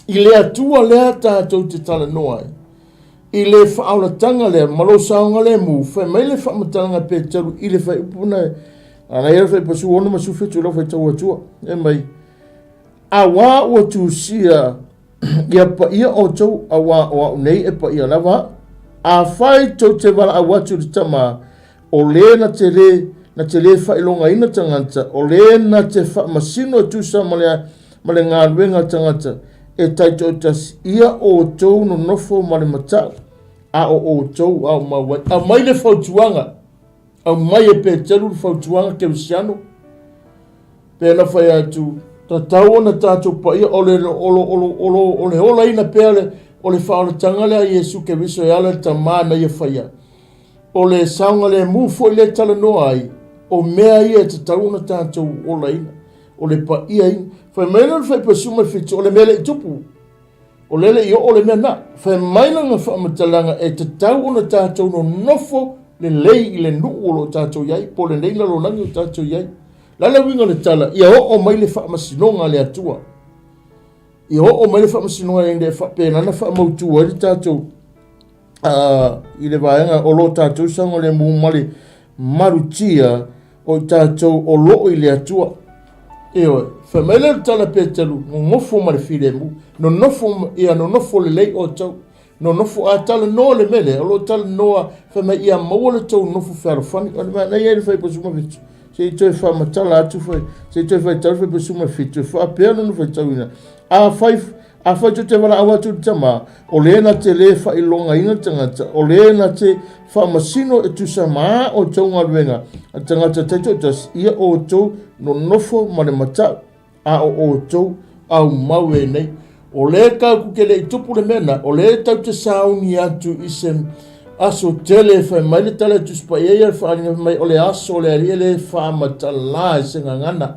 I le Atua lea tatou te talanoa ai, i le faaolataga lea ma lou saogalemu, fai mai le faamatalaga a Peteru i le fuaiupu na ana ia le fuaiupu 16 ma 17 i lau faitau atua, e mai, Auā ua tusia ia paia outou, auā o au nei e paia lava au. Afai tou te valaau atu i le Tama, o le na te lē, na te lē faailogaina tagata, o le na te faamasino e tusa ma le, ma le galuega a tagata, e taitoatasi ia outou nonofo ma le matau, a o outou aumau ai. Aumai le fautuaga, aumai e Peteru le fautuaga kerisiano, pe na fai atu, tatau ona tatou paia, o le, o lo, o lo, o lo, o le olaina pea le, o le faaolataga lea a Iesu Keriso e ala i le Tama na ia faia. O le saogalemu foi lea e talanoa ai, o mea ia e tatau ona tatou olaina, o le paia. Fai mai lana faipasu 17, o le mea le i tupu, o lea le i oo le mea na. Fai mai lana faamatalaga e tatau ona tatou nonofo lelei i le nuu o lo o tatou i ai, po o lenei lalolagi o tatou i ai. O le a le uiga o le tala? Ia oo mai le faamasinoga a le Atua. Ia oo mai le faamasinoga ina ia faapena ona faamautu ai le tatou i le vaega o lo tatou saogalemu ma le malutia o i tatou o loo i le Atua. Ioe, fai mai lea o le tala Peteru, nonofo ma le filemu, nonofo, ia nonofo lelei outou, nonofo, a talanoa le mea lea, o lo o talanoa, fai mai ia maua le tou nofo fealofani. O le manaia i le fuaiupu 17, se i toe faamatala atu, se i toe faitau le fuaiupu 17, e faapea lona faitauina, afai Afai tou te valaau atu i le Tama, o le na te lē faailogaina le tagata, o le na te faamasino e tusa ma a outou galuega a tagata taitoatasi, ia outou nonofo ma le matau, a o outou aumau e nei. O le tatou te le i tupu le mea na, o le tatou te sauni atu i se aso tele e fai mai le tala e Tusi Paia ia le faaaliga fai mai o le aso o le Alii e le faamatala i se gagana.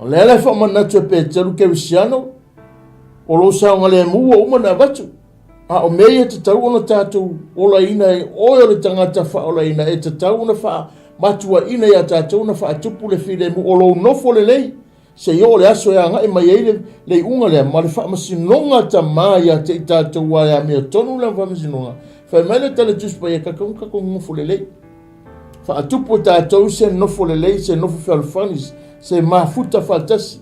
O lea la e faamanatu e Peteru Kerisiano, o lou saogalemu ua uma ona avatu, a o mea ia e tatau ona tatou olaina e oe o le tagata faaolaina, e tatau ona faamatuaina ia tatou ona faatupu le filemu o lou nofo lelei, seia oo le aso e agai mai ai le, le iuga lea ma le faamasinoga Tama ia te i tatou ua e amiotonu lana faamasinoga. Fai mai le tala Tusi Paia, tatau ona tatou nofo lelei. Faatupu e tatou se nofo lelei, se nofo fealofani, se mafuta faatasi.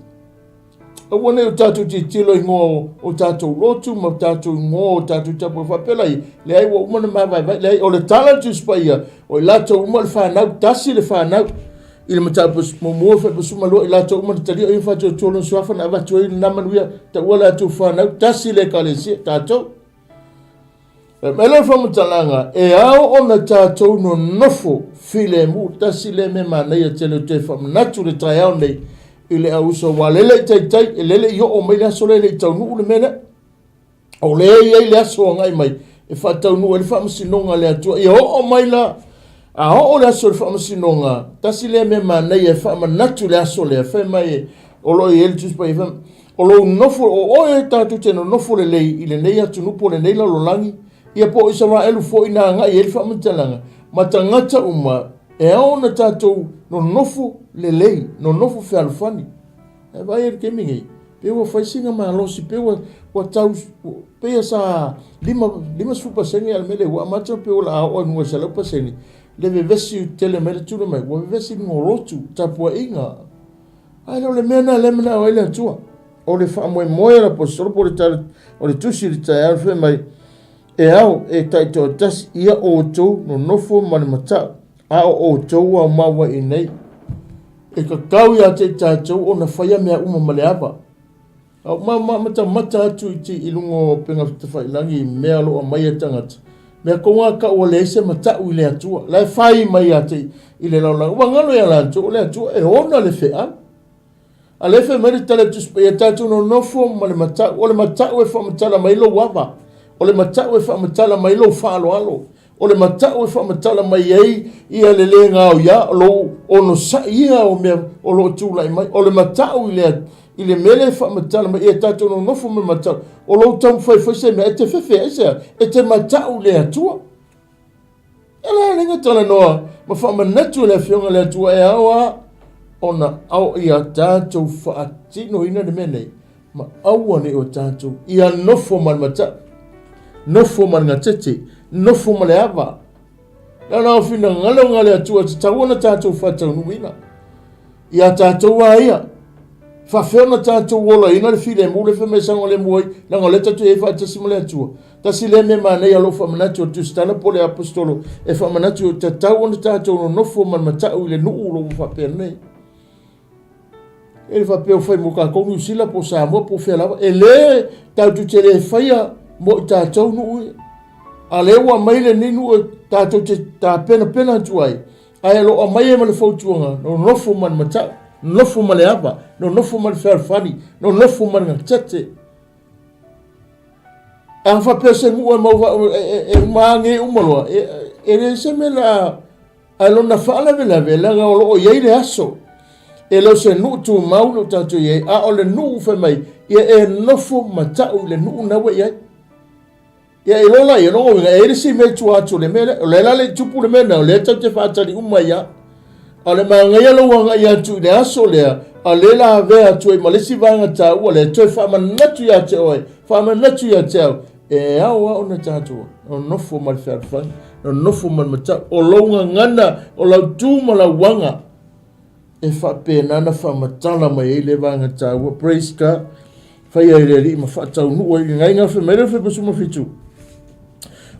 Aua nei o tatou tilotilo i igoa o tatou lotu ma tatou igoa o tatou tapuai faapea lai, leai ua uma ona mavaevae, leai o le tala a le Tusi Paia, o i latou uma o le fanau, tasi le fanau. I le mataupu muamua 12, i latou uma na talia o ia faatuatua lona suafa na avatu ai lena manuia, taua latou fanau, tasi le ekalesia, tatou. Fai mai le faamatalaga, e ao ona tatou nonofo filemu, tasi lea mea manaia tele ou te faamanatu le taeao nei i le au uso, aua lele i taitai, e lele i oo mai le aso lea e le i taunuu le mea lea. O lea e i ai le aso agai mai e faataunuu ai le faamasinoga a le Atua. Ia oo mai la, a oo le aso o le faamasinoga, tasi lea mea manaia e faamanatu le aso lea, fai mai o lo o i ai le Tusi Paia, fai mai, O lou nofo, o oe tatou te nonofo lelei i lenei atunuu po o lenei lalolagi, ia po o Isaraelu foi na agai i ai le faamatalaga, ma tagata uma, e ao ona tatou nonofo lelei, nonofo fealofani. Ae vaai ai i le taimi nei, pei ua fai sina malosi, pei ua, ua tau, pei sa 50% a le mea lea ua amata pei o le a oo i luga i le 100%, le vevesi tele mai le tula mai, ua vevesi i luga o lotu, tapuaiga. Ae le o le mea lena lea e manao ai le Atua. O le faamoemoe o le Aposetolo po o le tala o le tusi i le taeao fai mai, e ao e taitoatasi ia outou nonofo ma le matau, a o outou aumau ai i nei. E tatau ia te i tatou ona faia mea uma ma le ava. A o ma matamata atu i ti i luga o upega tafailagi i mea o lo o aumaia e tagata, mea tonu lava tau ua leai se matau i le Atua, la e fai mai ia te i le lalolagi. Ua galo ia latou o le Atua e ona le feau. A lea e fai mai le tala Tusi Paia, tatou nonofo ma le matau. O le matau e faamatala mai lou ava. O le matau e faamatala mai lou faaaloalo. O le matau e faamatala mai ai ia le le gaoia, lou onosai ia o mea o lo o tulai mai. O le matau i le, i le mea lea e faamatala mai, ia tatou nonofo ma le matau. O lou taumafai fai se mea, e te fefe aisea? E te matau i le Atua. E le alega talanoa ma faamanatu e le Afioga i le Atua e ao lava ona ao ia tatou faatinoina le mea nei, ma aua ne i o tatou ia nofo ma le matau, nofo ma le gatete, nofo ma le ava. Leaga o finagalo na le Atua e tatau ona tatou faataunuuina. Ia tatou a ia, faafefea ona tatou olaina le filemu le fai mai saogalemu ai, leaga o lea tatou te i ai faatasi ma le Atua. Tasi lea mea manaia o lou faamanatu o le Tusitala po o le Aposetolo e faamanatu e tatau ona tatou nonofo ma le matau i le nuu o lo o faapea nei. E le faapea o fai mo tatou Niu Sila po o Samoa po o fea lava. E le tatou te le faia mo i tatou nuu ia. A lea ua aumai lenei nuu e tatou te tapenapena atu ai, ae o lo o aumai ai ma le fautuaga, nonofo ma le matau, nonofo ma le ava, nonofo ma le fealofani, nonofo ma le gatete. A faapea se nuu e mau e uma age uma loa, e le se mea la ae lona faalavelave leaga o lo o i ai le aso. E le o se nuu tumau lo tatou i ai, a o le nuu fai mai, ia e nofo matau i le nuu na ua i ai. Ia e lola ia, lona uiga, e i ai le isi mea i tua atu o le mea lea. O lea la le i tupu le mea lena, o lea tatou te faatali uma ai lava. A o le manaia lou agai atu i le aso lea, a o lea la avea atu ai ma le isi vaega taua lea, toe faamanatu ia te oe, faamanatu ia te au, e ao lava ona tatou nonofo ma le fealofani, nonofo ma le matau. O lou gagana, o lau tu ma lau aga, e faapena ona faamatala mai ai le vaega taua. Praise God. Faia e le Alii ma faataunuu ai le gaiga fai mai le 17.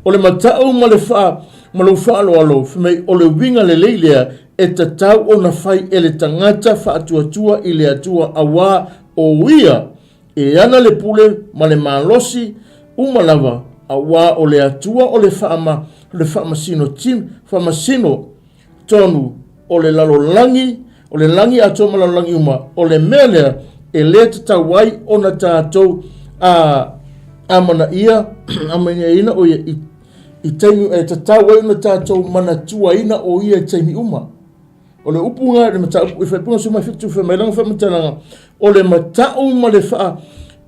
O le matau ma le faa ma lou faaaloalo fai mai o le uiga lelei lea e tatau ona fai e le tagata faatuatua i le Atua auā o ia e ana le pule ma le malosi uma lava auā o le Atua o le faama le faamasino faamasino tonu o le lalolagi, o le lagi atoa ma lalolagi uma, o le mea lea e lē tatau ai ona tatou a amanaia, amanaiaina o ia i, i taimi e tatau ai ona tatou manatuaina o ia i taimi uma. O le upu na le mataupu i faaipuga 17 fai mai lana faamatalaga, o le matau ma le faa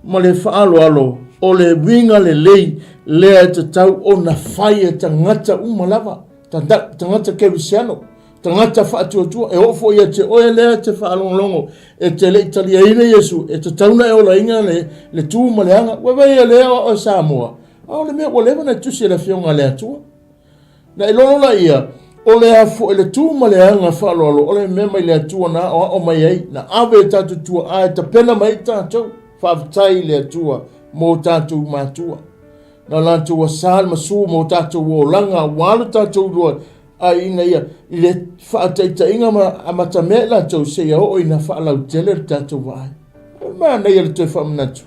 ma le faaaloalo o le uiga lelei lea e tatau ona fai e tagata uma lava. Tagata kerisiano, tagata faatuatua, e oo foi ia te oe lea e te faalogologo, e te le i taliaina Iesu, e tatau ona e olaina le, le tu ma le aga. Ua vaai ia lea o Samoa, a o le mea ua leva ona tusi e le Afioga a le Atua. Na e lolo laia, o le a foi le tu ma le aga faaaloalo, o le mea mai le Atua na aoao mai ai, na ave e tatou tuaa e tapena mai ai tatou. Faafetai i le Atua mo tatou matua. Na latou asa le masu mo tatou olaga ua alu tatou lua ai ina ia i le faataitaiga ma amatamea i latou seia oo ina faalautele le tatou vaai. O le manaia le toe faamanatu.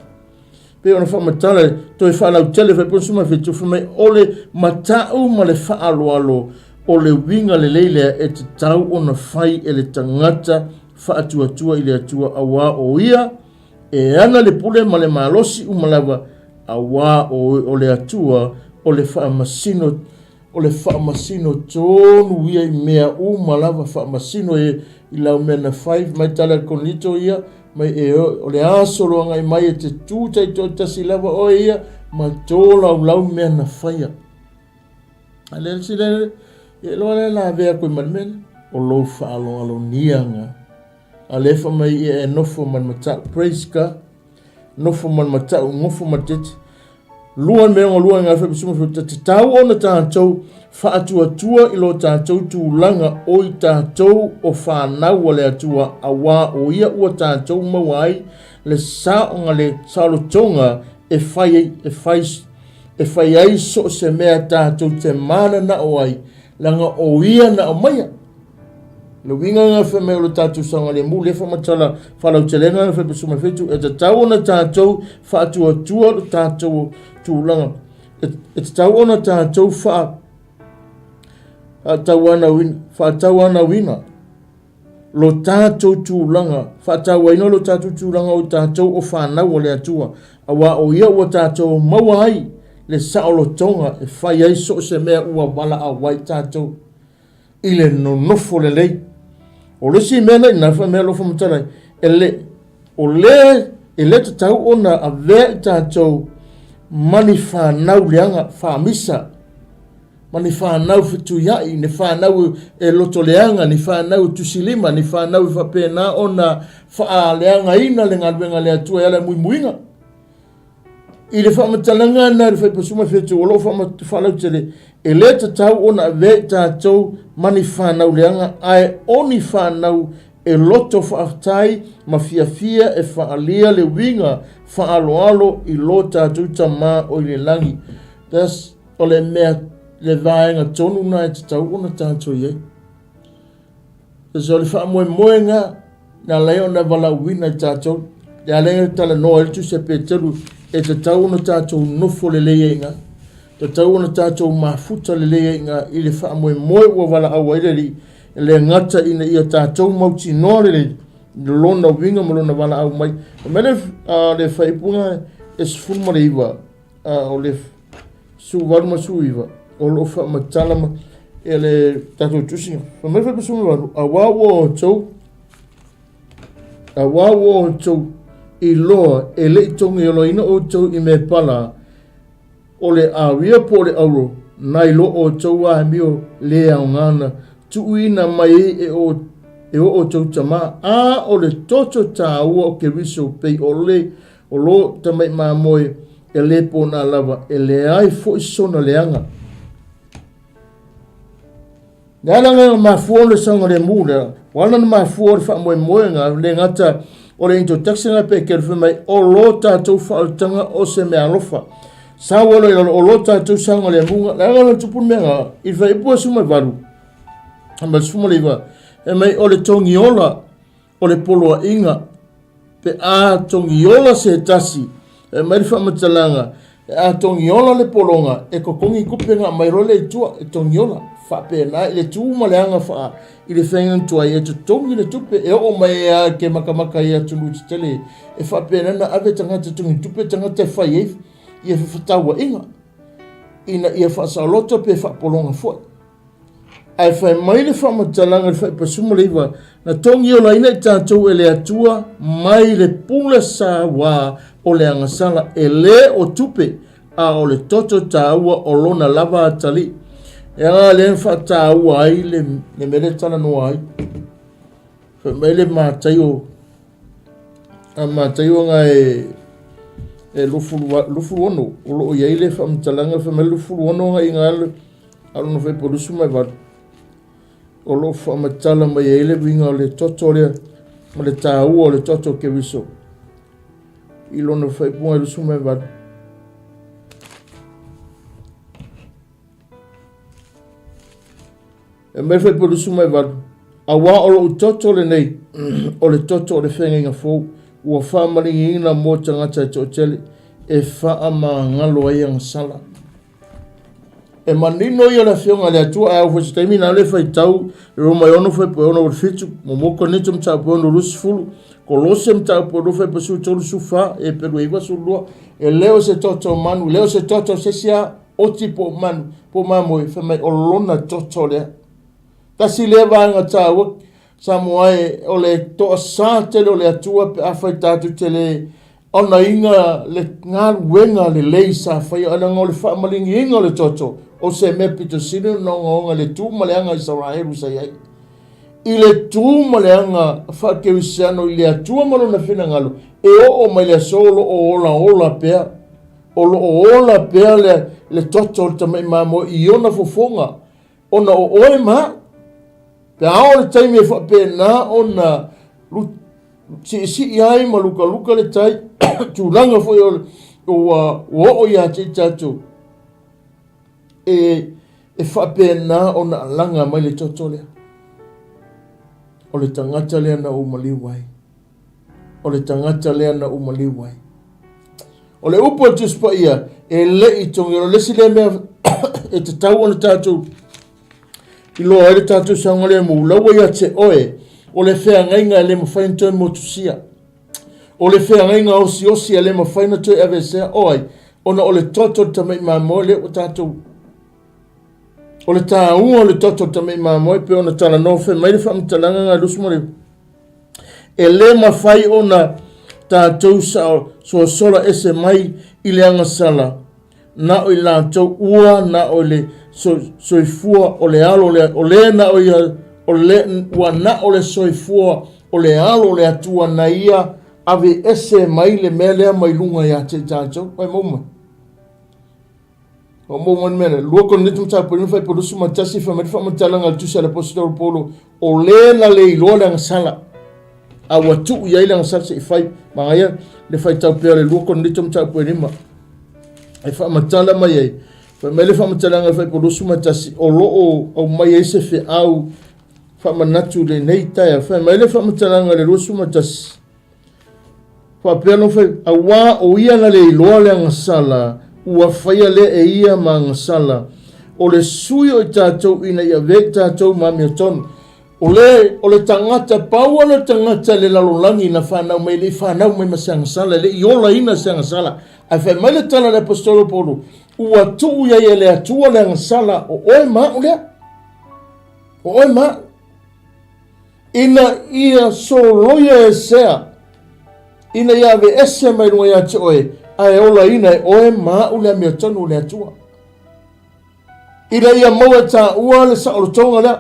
Pei ona faamatala toe faalautele fai posu ma fitu fai mai o le matau ma le faaaloalo o le uiga lelei lea e tatau ona fai e le tagata faatuatua i le Atua auā o ia E ana le pule ma le malosi uma lava, auā o le Atua o le faamasino, o le faamasino tonu ia i mea uma lava, faamasino e i lau mea na fai, mai tala le Korinito ia, mai e o le aso lo agai mai e te tu taitoatasi lava oe ia, ma tolaulau mea na faia. A le si le, ia loa le la avea koe ma le mea lea, o lou faaaloaloniaga. A lea fai mai ia e nofo ma le matau. Praise God. Nofo ma le matau, nofo ma le tete. Lua mea o lua ngā whai suma whai te tau ona tātou whaatuatua i lo tātou tūlanga o i tātou o whānau a le Atua a wā o ia ua tātou maua ai le saonga le saolotonga e whai ai, e whai, e whai ai so se mea tātou te mānana o ai langa o ia na o maia. Le uiga nga fai mai o le tatou saogalemu lea faamatala faalautelega le fai suma fitu e tatau ona tatou faatuatua le tatou tulaga e tatau ona tatou faa faatauanauina lo tatou tulaga faatauaina lo tatou tulaga o tatou o fanau a le Atua auā o ia ua tatou maua ai le saolotoga e fai ai so o se mea ua valaau ai tatou. i le nonofo lelei. O le isi mea na ina fai mai alofa matalai, e le O le e le tatau ona avea i tatou ma ni fanau leaga faamisa, ma ni fanau fetuiai, ni fanau e loto leaga, ni fanau e tusilima, ni fanau e faapena ona faaleagaina le galuega a le Atua e ala i muimuiga. I le faamatalaga na le Faipasuma 7 o lo o faalautele, e le tatau ona avea i tatou ma ni fanau leaga, ae o ni fanau e loto faafetai ma fiafia e faaalia le uiga faaaloalo i lo tatou Tama o i le lagi. Thus, o le mea, le vaega tonu na e tatau ona tatou i ai. So o le faamoemoega na ala ai ona valaauina i tatou, le ala ai ona talanoa ai le Tusi a Peteru, e tatau ona tatou nofo lelei ai i ina, tatau ona tatou mafuta lelei ai i ina i le faamoemoe ua valaau ai le Alii, e le gata ina ia tatou mautinoa lelei lona uiga ma lona valaau mai. O mea le, le faaipuga e 19, o le 18 ma 19, o lo o faamatala ma e le tatou tusi. Fai mai fai 18, auā ua outou, auā ua outou iloa e le i togioloina outou i mea pala, o le awia po o le auro, nai lo outou amio le aoga na tuuina mai ai e o e o outou tama, a o le toto tāua o Keriso pei o le o lo tamai mamoe e le pona lava, e leai foi sona leaga. Le ala lea na mafua o le saogalemu lea, ua ala na mafua o le faamoemoega, le gata o le introduction a Petero fai mai, o lo tatou faaolataga o se mea alofa. Sau alo i lalo, o lo tatou saogalemuga. Le ala na tupu le mea nga, i le fuaiupu e 18, ma le 19, fai mai, o le togiola o le poloaiga, pe a togiola se tasi, e aumai le faamatalaga, pe a togiola le pologa, e totogi tupe na aumai loa lea i tua, e togiola. Faapena i le tu ma le aga faa i le faiga tuai, e totogi le tupe, e oo mai lava ke makamaka i atunuu tetele, e faapena na ave tagata togi tupe tagata e fai ai ia fefetauaiga, ina ia faasaoloto pe faapologa foi. Ae fai mai le faamatalaga i le fuaiupu 19, Na togiolaina i tatou e le Atua mai le pule sauā o le agasala, e le o tupe, a o le toto taua o lona lava atalii. E aga lea na faataua ai le, le mea lea talanoa ai. Fai mai le Mataio, a Mataio nga e, e 26, o lo o i ai le faamatalaga, fai mai le 26 nga i nga a lona fuaiupu 28, o lo o faamatala mai ai le uiga o le toto lea ma le taua o le toto o Keriso i lona faaipuga 28. E mai fuaiupu 28, auā o lou toto lenei, o le toto o le feagaiga fou, ua faamaligiina mo tagata e toatele, e faamagalo ai agasala. E manino ia le Afioga a le Atua, ae au foi se taimi na le faitau Roma e 6 fuaiupu e 6 7, muamua Korinito mataupu e 6 20, Kolose mataupu e 2 fuaiupu e 13 14, Eperu e 9 12, e le o se toto o manu, e le o se toto o se isi a oti po o manu, po o mamoe, fai mai o lona toto lea. Tasi lea vaega taua Samoa e o le toasā tele o le Atua pe afai tatou te le onaina le galuega lelei sa faia, leaga o le faamaligiina o le toto o se mea pito sili ona ogaoga i le tu ma le aga Isaraelu sa i ai. I le tu ma le aga faakerisiano i le Atua ma lona finagalo, e oo mai le aso o lo o olaola pea, o lo o ola pea le, le toto o le tamai mamoe i ona fofoga, Ona o oe ma au. Pe a oo le taimi e faapena ona siisii ai ma lukaluka le tai, tulaga foi o ua oo ia te i tatou, e, e faapena ona alaga mai le toto lea. O le tagata lea na ou maliu ai. O le tagata lea na ou maliu ai. O le upu a le Tusi Paia, e le i togi, o le isi lea mea e tatau ona tatou iloa ai le tatou saogalemu, la ua ia te oe, o le feagaiga e le mafai ona toe motusia. O le feagaiga osiosi e le mafai ona toe aveesea, o ai, ona o le toto o le tamai mamoe lea ua tatou O le taua o le toto o le tamai mamoe pei ona talanoa fai mai le faamatalaga na 29 e le mafai ona tatou soasola ese mai i le agasala, na o i latou ua na o le soifua o le alo o le na o ia o le ua na o le soifua o le alo o le Atua na ia ave ese mai le mea lea mai luga ia te i tatou. Oi mau mai. O mau mai le mea lea. 2 Korinito mataupu 5 fuaiupu 21 fai mai le faamatalaga a le tusi a le Aposetolo Paulo, o le na le iloa le agasala, a ua tuu i ai le agasala se i fai. Manaia le faitau pea o le 2 Korinito mataupu 5 e faamatala mai ai, fai mai le faamatalaga i fuaiupu 21, o lo o aumai ai se feau faamanatu i lenei taeao. Fai mai le faamatalaga i le 21, faapea lona fai, auā o ia na le iloa le agasala, ua faia lea e ia ma agasala, o le sui o i tatou ina ia avea i tatou ma amiotonu. O le, o le tagata, pau lava le tagata i le lalolagi na fanau mai, e le i fanau mai ma se agasala, e le i olaina se agasala. Ae fai mai le tala a le Aposetolo Paulo, ua tuu i ai e le Atua le agasala, o oe ma au lea. O oe ma au. Ina ia soloia e sea, ina ia aveese mai luga ia te oe, ae olaina e oe ma au le amiotonu o le Atua. Ina ia maua e tāua le saolotoga lea.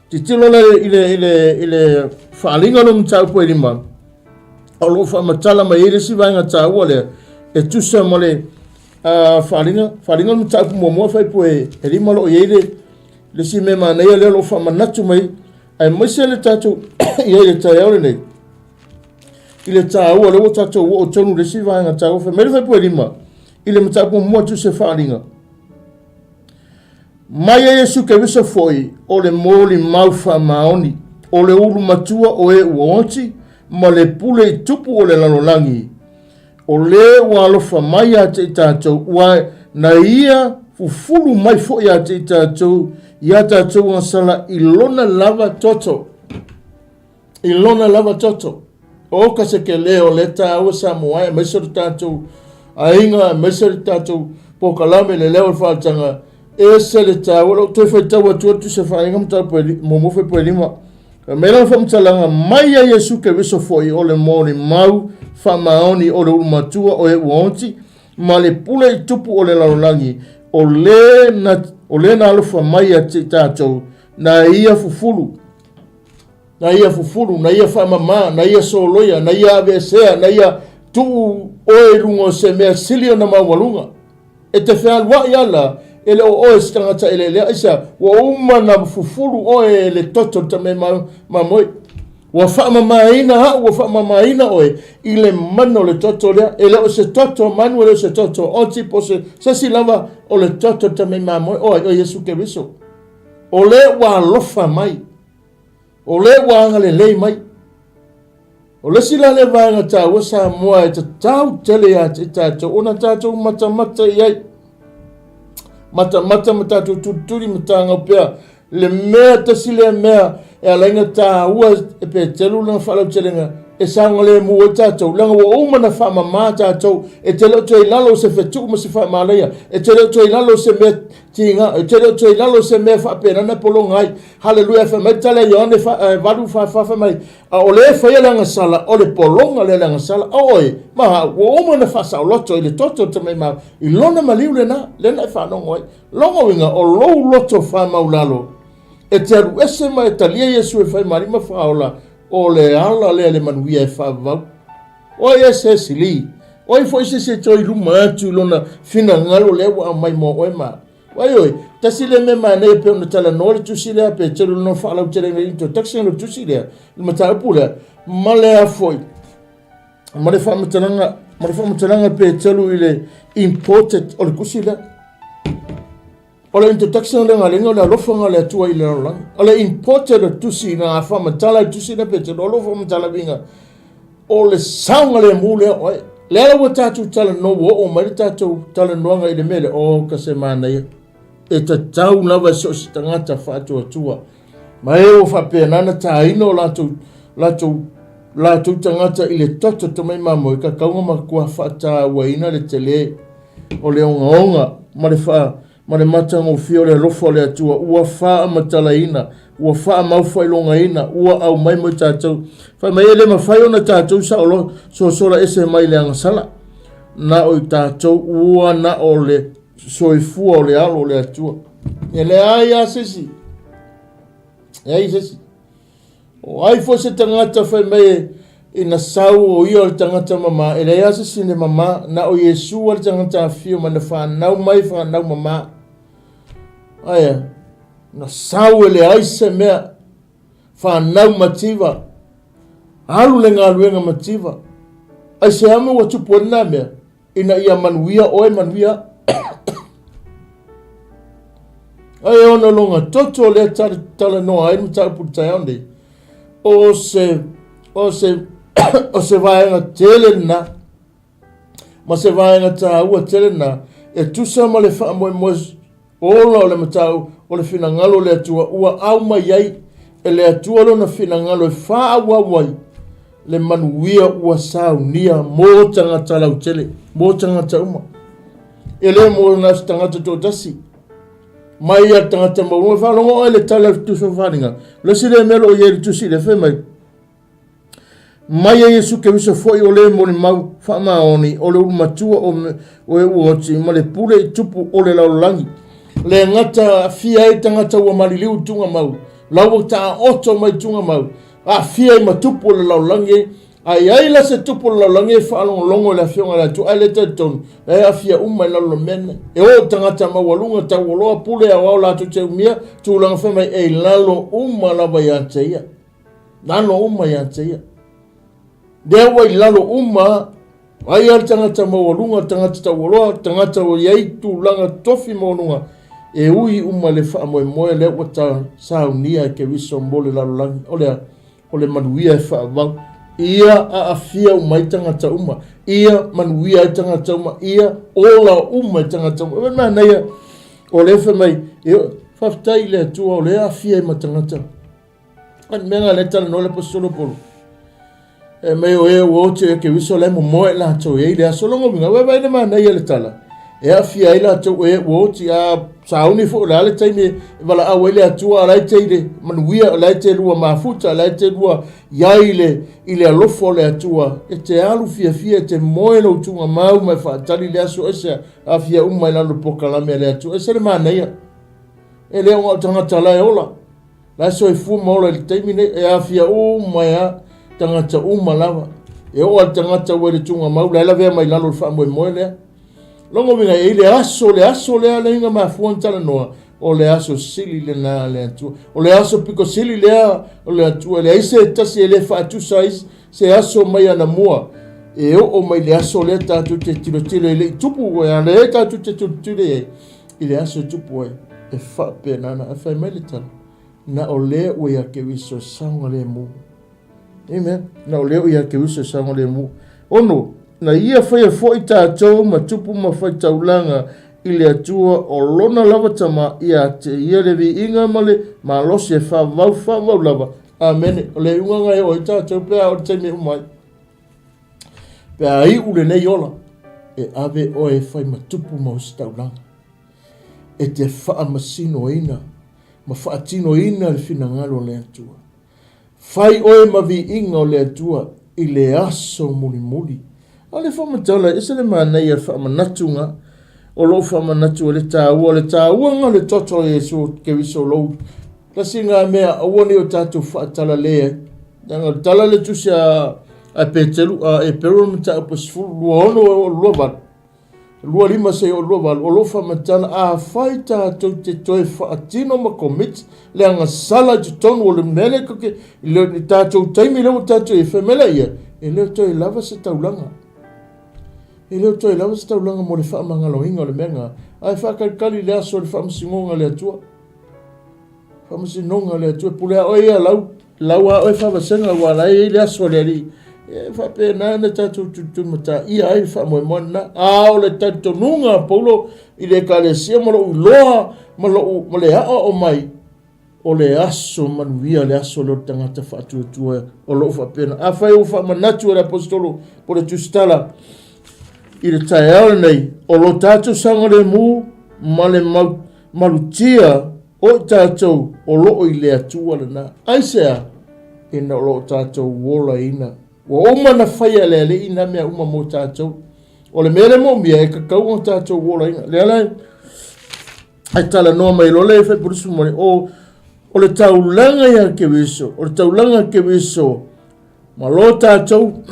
Titilo le, i le, i le, i le faaaliga lea o mataupu e lima, o lo o faamatala mai ai le isi vaega taua lea, e tusa ma le uh, faaaliga, faaaliga le mataupu muamua fuaiupu e, e lima o lo o i ai le, le isi mea manaia lea o lo o faamanatu mai, aemaise le tatou i ai i le taeao lenei, i le taua lea ua tatou oo tonu i le isi vaega taua, fai mai le fuaiupu e lima, i le mataupu muamua tusa e faaaliga. Mai a Iesu Keriso foi, o le molimau faamaoni, o le ulu matua o e ua oti, ma le pule i tupu o le lalolagi, o le ua alofa mai ia te i tatou, ua na ia fufulu mai foi ia te i tatou, ia tatou agasala i lona lava toto. I lona lava toto. O ka se ke leo le tāua Samoa aemaise o le tatou aiga, aemaise o le tatou polokalame le leo o le faaletanga, ese le tāua. Lou toe faitau atu atu se faaiga mataupu e muamua fuaiupu e lima. Fai mai lana faamatalaga, mai a Iesu Keriso foi o le molimau faamaoni o le ulu matua o e ua oti, ma le pule i tupu o le lalolagi, o le na, o le na alofa mai ia te i tatou, na ia fufulu, na ia fufulu, na ia faamama, na ia soloia, na ia aveesea, na ia tuu oe i luga o se mea sili ona maualuga. E te fealuai ala, e le o oe se tagata eleelea, aisea, ua uma na fufulu oe e le toto le tame mamoe. Ua faamamaina au, ua faamamaina oe i le mana o le toto lea. E le o se toto manu, e le o se toto oti, po se se isi lava o le toto le tame mamoe, o ai, o Iesu Keriso. O le ua alofa mai. O le ua agalelei mai. O le isi la lea vaega taua Samoa e tatau tele ia te tatou ona tatou matamata i ai. Matamata ma tatou tulituli ma tāgau pea le mea tasi lea mea e ala ai ona taua e Peteru lana faalautelega e saogalemu ai tatou, leaga ua uma ona faamama tatou, e te le o toe i lalo o se fetuu ma se faamalaia, e te le o toe i lalo o se mea tiga, e te le o toe i lalo o se mea faapena na pologa ai. Haleluia, fai mai le tala a Ioane 8 44 fai mai, a o le e faia le agasala, o le pologa lea le agasala. O oe, ma au, ua uma ona faasaoloto i le toto o le tamaimau, i lona maliu lena, lea na e faalogo ai. Lona uiga, o lou loto faamaulalo, e te alu ese ma e talia Iesu e fai ma Alii ma Faaola, o le ala lea le manuia e faavavau. O ai e se sili? O ai foi se isi e toe i luma atu i lona finagalo lea ua aumai mo oe ma au? Vaai oi, tasi lea mea manaia pei ona talanoa le tusi lea pe tele lona faalauteleina i introduction o le tusi lea, le mataupu lea, ma le a foi, ma le faamatalaga, ma le faamatalaga pe telu i le important o le tusi lea. O le introduction o le galuega o le alofaga o le Atua i le lalolagi. O le important o le tusi na faamatala le tusi lea pe telu, o lo faamatala uiga o le saogalemu lea o oe. Lea la ua tatou talanoa, ua oo mai le tatou talanoaga i le mea lea, o ka se manaia. E tatau lava e so o se tagata faatuatua. Ma e ua faapena na tāina o latou, latou, latou tagata i le toto tamai mamoe, ka kauga matua faatauaina le tele o le ogaoga ma le ma le matagofie o le alofa o le Atua ua faamatalaina, ua faamaufailogaiina, ua aumai mo i tatou. Fai mai e le mafai ona tatou saolo sosola ese mai le agasala. Na o i tatou ua na o le soifua o le alo o le Atua. E leai lava se isi. Leai se isi. O ai foi se tagata fai mai ina sau o ia o le tagata mamā, e leai lava se isi e mamā, na o Iesu le tagata afio mai na fanau mai fanau mamā. Aia, na sau e leai se mea, fanau mativa, alu le galuega mativa. Aisea mea ua tupu ai lena mea? Ina ia manuia oe, manuia Ai e ona longa toto o lea talanoa ai le mataupu i le taeao nei, o se, o se, o se vaega tele lena, ma se vaega taua tele lena, e tusa ma le faamoemoe Ola o le matau o le finagalo o le Atua ua aumai ai e le Atua lona finagalo e faaauau ai le manuia ua saunia mo tagata lautele, mo tagata uma. E le mo na se tagata toatasi. Mai a tagata maualuga, faalogo oe le tala o le tusi o faaaliga. O le isi lea mea o lo o i ai i le tusi lea, fai mai, Mai a Iesu Keriso foi o le molimau faamaoni o le ulu matua o o e ua oti ma le pule i tupu o le lalolagi. Le gata aafia ai tagata ua maliliu i tugamau, la ua taoto mai tugamau, aafia ai ma tupu o le lalolagi, a i ai la se tupu o le lalolagi e faalogologo i le Afioga i le Atua, ae le talitonu, la e aafia uma i lalo o le mea lenei. E o tagata maualuga, taualoa, pule aoao latou te umia, tulaga fai mai, e i lalo uma lava ia te ia. Lalo uma ia te ia. Lea ua i lalo uma, ai a le tagata maualuga, le tagata taualoa, le tagata ua i ai tulaga tofi maualuga, e ui uma le faamoemoe lea ua ta saunia e Keriso mo le lalolagi. O le a? O le manuia e faavavau. Ia aafia uma ai tagata uma. Ia manuia ai tagata uma. Ia ola uma ai tagata uma. O le manaia, o lea fai mai, faafetai i le Atua o lea e aafia ai ma tagata. A le mea lena lea e talanoa le Aposetolo Paulo. E mai o e ua oti e Keriso la e momoe latou e ai le aso. Longa uiga, ua vaai le manaia le tala. E aafia ai latou e ua oti a sauni foi o le a le taimi e valaau ai le Atua a la e te i le manuia, o la e te lua mafuta, o la e te lua i ai i i le alofa o le Atua. E te alu fiafia, e te moe lou tugamau ma e faatali le aso ese aafia uma i lalo o le polokalame a le Atua. Ese le manaia. E le o na o tagata la e ola. La e soifua ma ola i le taimi nei, e aafia uma ai lava tagata uma lava. E oo lava i le tagata ua i le tugamau, la e lavea mai lalo o le faamoemoe lea. Lona uiga, e i le aso, le aso lea lea na mafua ona talanoa, o le aso sili lena a le Atua. O le aso pito sili lea o le Atua. E leai se tasi e le faatusa ai se aso mai anamua e oo mai le aso lea tatou te tilotilo e le i tupu, a lea tatou te tilotilo i ai i le aso e tupu ai, e faapena ana. Ae fai mai le tala, na o lea ua ia Keriso e saogalemu. Amen. Na o lea ua ia Keriso e saogalemu. Ono, na ia faia foi tatou ma tupu ma faitaulaga i le Atua o lona lava tama ia te ia le viiga ma le malosi e faavavau faavavau lava. Amene. O le iuga na e oo ai tatou pe a oo i le taimi e uma ai. Pe a iu lenei ola, e ave oe e fai ma tupu ma ositaulaga, e te faamasinoina ma faatinoina le finagalo o le Atua. Fai oe ma viiga o le Atua i le aso mulimuli. A o le faamatala, ese le manaia le faamanatuga o lou faamanatu ai le taua, le tauaga o le toto o Iesu Keriso lou tasi lena mea aua ne i o tatou faatalale ai. Leaga o le tala le tusi a a Peteru, a Epero le mataupu e 10, 26 e oo i le 28, 25 seia oo i le 28, o lo o faamatala, afai tatou te toe faatino ma commit le agasala i totonu o le mea lea tatou te, i le tatou taimi lea ua tatou i ai, fai mai laia, e le o toe lava se taulaga. E le o toe lava se taulaga mo le faamagaloina o le mea lena, ae faatalitali i le aso o le faamasinoga a le Atua. Faamasinoga a le Atua, pule a oe ia lau, lau a oe faavasega aua la e i ai le aso a le Alii. E faapena ona tatou tulitulimataia ai le faamoemoe lena. A o le talitonuga a Paulo i le Ekalesia ma lou iloa ma lou, ma le aoao mai, o le aso manuia le aso lea o le tagata faatuatua o lo o faapena. Afai ua faamanatu e le Aposetolo po o le Tusitala i le taeao lenei, o lo tatou saogalemu, ma le mau, malutia o i tatou o loo i le Atua lena. Aisea? Ina o loo tatou olaina. Ua uma na faia e le Alii na mea uma mo tatou. O le mea le moomia e tatau ona tatou olaina. Lea la e talanoa mai loa le Faipurusu mo le o o le taulaga ia Keriso, o le taulaga a Keriso ma lo tatou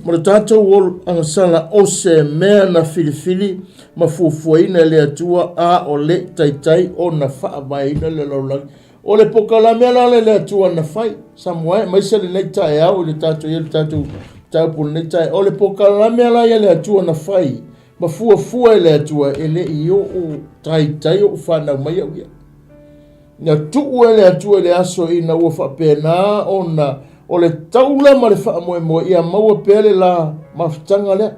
ma le tatou agasala o se mea na filifili ma fuafuaina e le Atua a o le taitai ona faavaeina le lalolagi. O le pokalame la le le Atua na fai Samoa aemaise lenei taeao i le tatou i le tatou mataupu lenei taeao. O le pokalame la ia le Atua na fai ma fuafua e le Atua e le i oo taitai ou fanau mai au ia. Na tuu e le Atua i le aso ina ua faapena ona o le taula ma le faamoemoe ia maua pea le la mafutaga lea.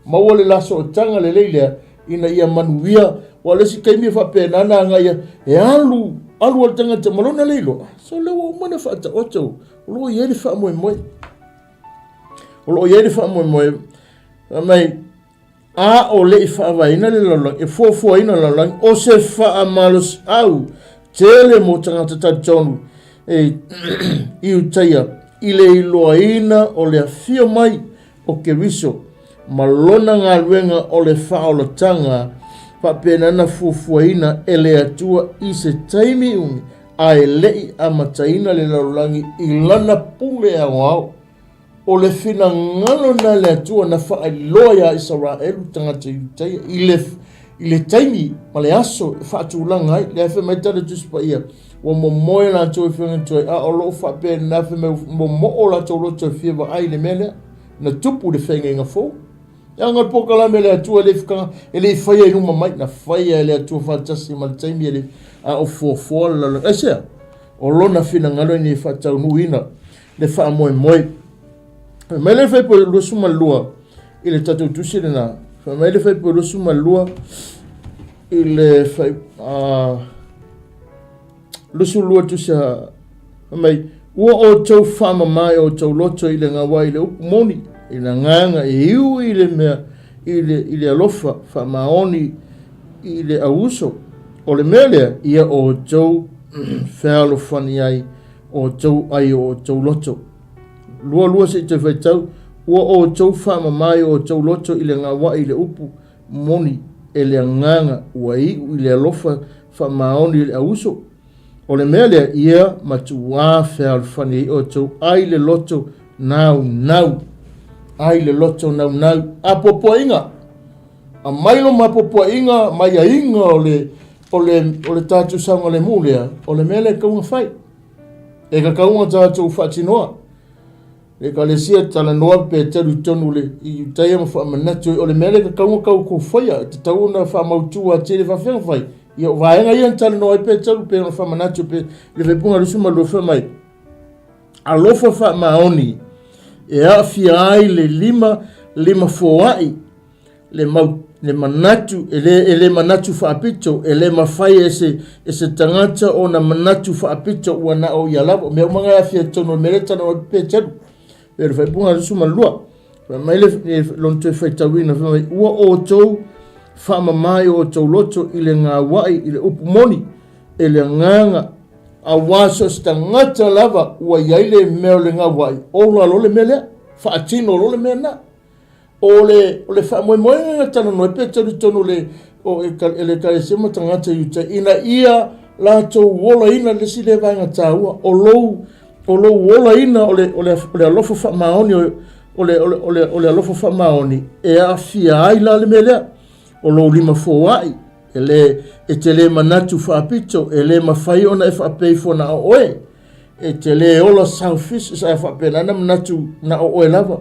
Maua le la sootaga lelei lea ina ia manuia. Aua o le isi taimi e faapena ona agai e alu, alu a le tagata ma lona le iloa. So lea ua uma ona faataoto, o lo o i ai le faamoemoe. O lo o i ai le faamoemoe. Fai mai, a o le i faavaeina le lalolagi, e fuafuaina le lalolagi, o se faamalosiau tele mo tagata talitonu e Iutaia i le iloaina o le afio mai o Keriso ma lona galuega o le faaolataga faapena na fuafuaina e le Atua i se taimi umi a e le i amataina le lalolagi i lana pule aoao. O le finagalo na le Atua na faailoa iā Isaraelu tagata Iutaia i le, i le taimi ma le aso e faatulaga ai. Lea fai mai tala Tusi Paia, ua momoe latou e fia a o loo faapena fai mai momoo latou loto e fia vaai i le mea lea na tupu le feagaiga fou. Leaga o le polokalame a le Atua e le i e le i faia i luma mai, na faia e le Atua faatasi ma le taimi e le a o fuafua le lalolagi. Aisea? O lona finagalo ina ia faataunuuina le faamoemoe. Fai mai le Fuaiupu 22 i le tatou tusi lena. Fai mai le Fuaiupu 22 i le fai, 22 tusi a fai mai, ua outou faamama e outou loto i le gawa i le upu moni, i le agaga e iu i le mea, i le, i le alofa faamaoni i le auuso. O le mea lea, ia outou fealofani ai outou ai o outou loto. 22 se i toe faitau, ua outou faamama i outou loto i le gaua'i i le upu moni e le agaga ua iu i le alofa faamaoni i le auuso. O le mea lea, ia matuā fealofani ai outou ai le loto naunau, ai le loto naunau. A puapuaʻiga, aumai lo mapuapuaʻiga ma aiaiga o le, o le, o le tatou saogalemu lea, o le mea lea e tatau ona fai. E tatau ona tatou faatinoa. Le ekalesia talanoa pe telu i tonu le i Iutaia ma faamanatu ai, o le mea lea e tatau ona tatou faia, e tatau ona faamautu atili faafefea ona fai. Ia o vaega ia na talanoa ai pe telu pe ona faamanatu pe le faaipuga 22 fai mai, alofa faamaoni e aafia ai le lima lima foai le mau le manatu e le e le manatu faapito e le mafai e se e se tagata ona manatu faapito ua na o ia lava. O mea uma na e aafia i totonu o le mea lea e talanoa ai Peteru. Pei o le faaipuga 22. Fai mai le lona toe faitauina, fai mai, ua outou faamama i o outou loto i le gaua'i i le upu moni, e le agaga, auā so o se tagata lava ua i ai le mea o le gaua'i, ola loa le mea lea, faatino loa le mea lena. O le, o le faamoemoega na talanoa ai pe talitonu le, o e, e le Ekalesia ma tagata Iuta, ina ia latou olaina le isi lea vaega taua, o lou, o lou olaina o le, o le, o le alofa faamaoni, o, o le, o le, o le, o le alofa faamaoni e aafia ai la le mea lea, o lou lima foai, e le, e te le manatu faapito, e le mafai ona e faapea ifo na o oe, e te le ola selfish, sa faapena na manatu na o oe lava.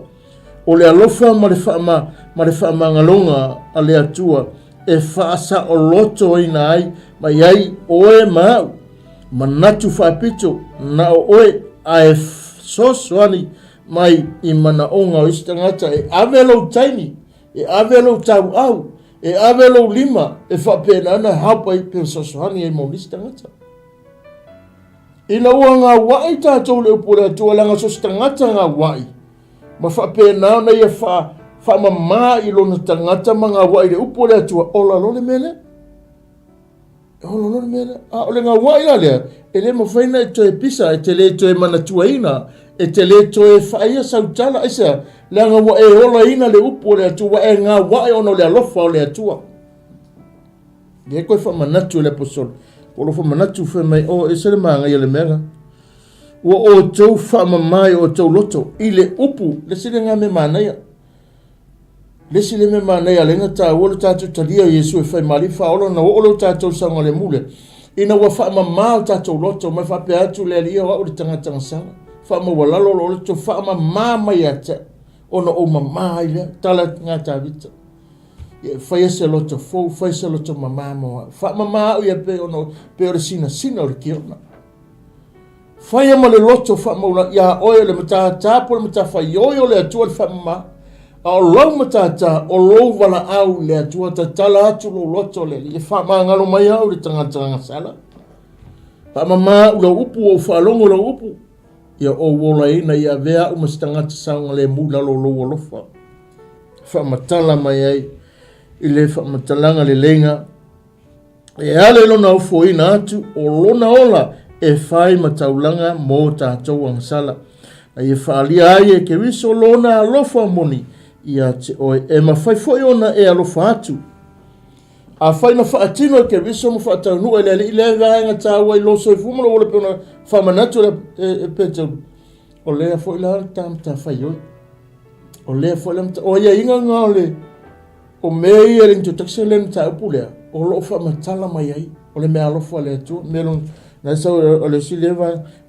O le alofa ma le faama, ma le faamagaloga a le Atua e faasaolotoina ai mai ai oe ma au. Manatu faapito na o oe ae fesoasoani mai i manaoga o isi tagata e ave lou taimi, e ave lou tauau, e ave lou lima e faapena ona help ai pe fesoasoani ai mo nisi tagata. Ina ua gauaʻi tatou i le upu o le Atua, leaga so o se tagata gauaʻi, ma faapena ona ia faa, faamamā i lona tagata ma gauaʻi i le upu o le Atua, ola loa le mea lea. E holo loa le mea lea. A o le gauaʻi la lea, e le mafai ona e toe pisa, e te le toe manatuaina, e te le toe faia sau tala, aisea? Leaga ua e olaina le upu o le Atua, ua e gauaʻe ona o le alofa o le Atua. Lea koe faamanatu e le aposolo, o lo faamanatu fai mai, o, ese le manaia o le mea la. Ua outou faamama i o outou loto i le upu, le isi lena mea manaia. Le isi le mea manaia lea na taua le tatou talia o Iesu e fai ma Alii Faaola ona oo lea o tatou saogalemu lea. Ina ua faamama o tatou loto mai faapea atu le Alii o au le tagata gasala. Faamaualalo lou loto faamama mai ia te au ona ou mama ai lea. Tala nga Tavita. Ia faia se loto fou, fai se loto mama mo au. Faamama au ia pei ona pei o le sinasina o le kiona. Faia ma le loto faamaula iā oe o le matata po o le matafaioi o le Atua le faamama, a o lau matata o lou valaau i le Atua, tatala atu lou loto le Alii e faamagalo mai au i le tagata gasala. Faamama au lau upu, ua ou faalogo lau upu, ia ou olaina, ia avea au ma se tagata saogalemu i lalo o lou alofa. Faamatala mai ai i le faamatalaga leleiga E ala i lona ofoina atu o lona ola e fai ma taulaga mo tatou agasala. A ia faaalia ai e Keriso lona alofa moni ia te oe, e mafai foi ona e alofa atu. Afai na faatino e Keriso ma faataunuu e le Alii lea vaega taua i lou soifua ma lou ola pei ona faamanatu e, e Peteru, o lea foi la ta matafaioi. O lea foi la mata... O aiaiga na o le O mea ia le introduction lea mataupu lea, o lo o faamatala mai ai, o le mea alofa a le Atua. Mea lona, na sau o le isi lea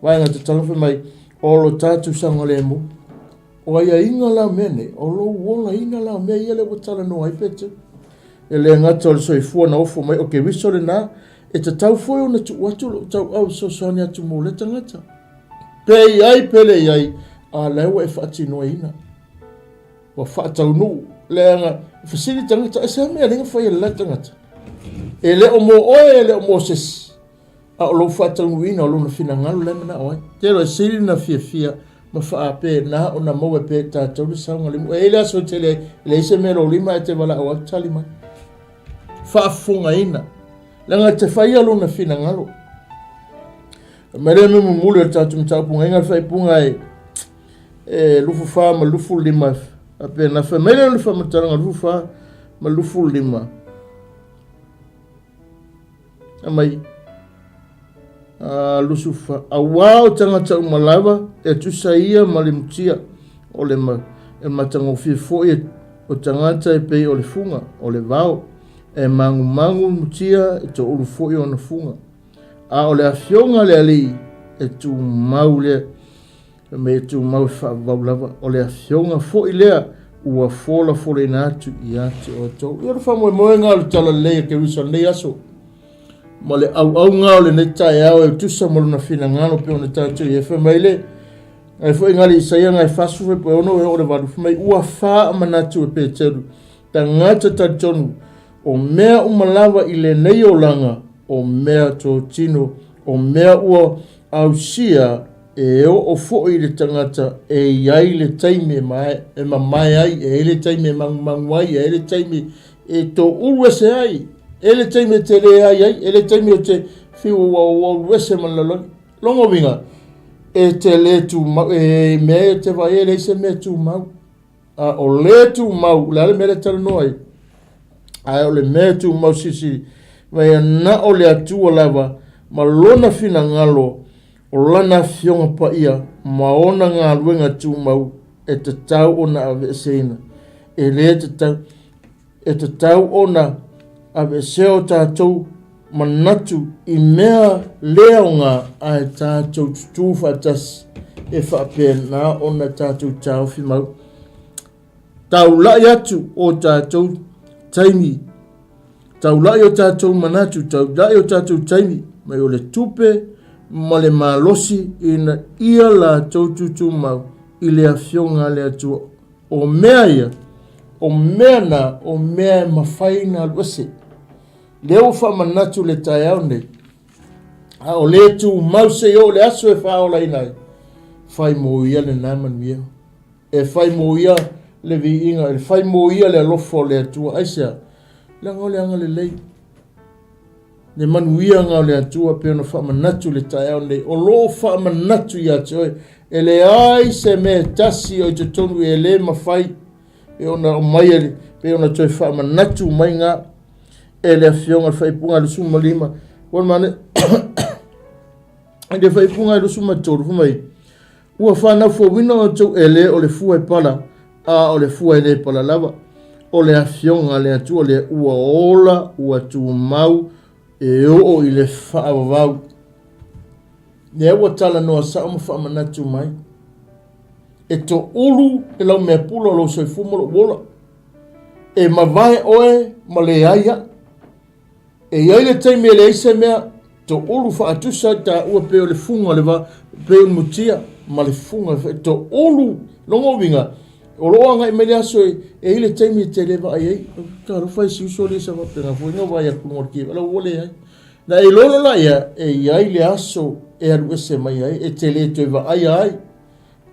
vaega tatalo fai mai, o lo tatou saogalemu. O aiaiga la o mea nei, o lou olaina la o mea ia lea ua talanoa ai Peteru. E le gata o le soifua na ofo mai, o Keriso lena, e tatau foi ona tuu atu lou tauau e fesoasoani atu mo lea tagata. Pe i ai, pe le i ai, a la ua e faatinoina. Ua faataunuu, leaga e fesili tagata, e se mea lea na fai e le la tagata? E le o mo oe, e le o mo se isi, a o lou faataunuuina o lona finagalo la e manao ai. Telo e sili na fiafia ma faapena ona maua pea e tatou le saogalemu. E i ai le aso e tele ai, e leai se mea i lou lima ae te valaau atu, tali mai. Faafofogaina, leaga e te faia lona finagalo. Mai lea mea mumuli o le tatou mataupu gaiga le faaipuga e e 24 ma 25 faapena. Fai mai lea o le faamatalaga 24 ma 25. Aumai 24. Auā o tagata uma lava e tusa ia ma le mutia o le ma, e matagofie foi o tagata e pei o le fuga o le vao, e magumagu mutia e toulu foi ona fuga. A o le afioga a le Alii e tumau lea. Fai mai e tumau e faavavau lava, o le afioga foi lea ua folafolaina atu ia te outou. Ia o le faamoemoega o le talalelei a Keriso i lenei aso, ma le auauga o lenei taeao e tusa ma lona finagalo pei ona tatou i ai. Fai mai le ai foi ngali Isaia ngai fasu fai po e ono e o le valu, fai mai ua faamanatu e Peteru, tagata talitonu, o mea uma lava i lenei olaga, o mea totino, o mea ua ausia E oo foi i le tagata e i ai le taimi e mae, e mamae ai, e i ai le taimi e magumagu ai, e i ai le taimi e toulu ese ai, e i ai le taimi e te leai ai, e i ai le taimi e te fiu ua ua ulu ese ma le lalolagi. Lona uiga, e te le tumau, e mea e te vaai e leai se mea tumau. A o le tumau, o le a le mea lea e talanoa ai? Ae o le mea e tumau sisi, mai na o le Atua lava ma lona finagalo o lana afioga paia ma ona galuega tumau e tatau ona aveeseina. E le tatau, e tatau ona aveesea o tatou manatu i mea le aoga ae tatou tutū faatasi e faapena ona tatou taofi mau. Taulai atu o tatou taimi, taulai o tatou manatu, taulai o tatou taimi mai o le tupe ma le malosi ina ia latou tutumau i le Afioga a le Atua. O mea ia, o mea na, o mea e mafai ona alu ese. Lea ua faamanatu le taeao nei, a o le tumau se i oo le aso e faaolaina ai, fai mo ia lena manuia. E fai mo ia le viiga, e fai mo ia le alofa o le Atua. Aisea? Leaga o le agalelei. Le manuiaga o le Atua pei ona faamanatu i le taeao lenei, o lo o faamanatu ia te oe, e leai se mea e tasi o i totonu e le mafai pei ona aumai e, pei ona toe faamanatu mai ga e le Afioga i le Faaipuga 25. Ua mane i le Faaipuga 23 fai mai, Ua fanau fouina outou e le o le fua e pala, a o le fua e le pala lava. O le Afioga a le Atua lea ua ola, ua tumau, e oo i le faavavau. Lea ua talanoa sao ma faamanatu mai. E toulu le laumeapula o lou soifua ma lou ola. E mavae oe ma leai au. E i ai le taimi e leai se mea, toulu faatusa ai taua pei o le fuga o le va, pei o le mutia ma le fuga, toulu, lona uiga, o lo o agai mai le aso e i ai le taimi e te le vaai ai, talofa e si uso lea sa faapena foi ona vaai atu i luga o le TV, ala ua leai. Na e iloa loa laia, e i ai le aso e alu ese mai ai, e te le toe vaaia ai.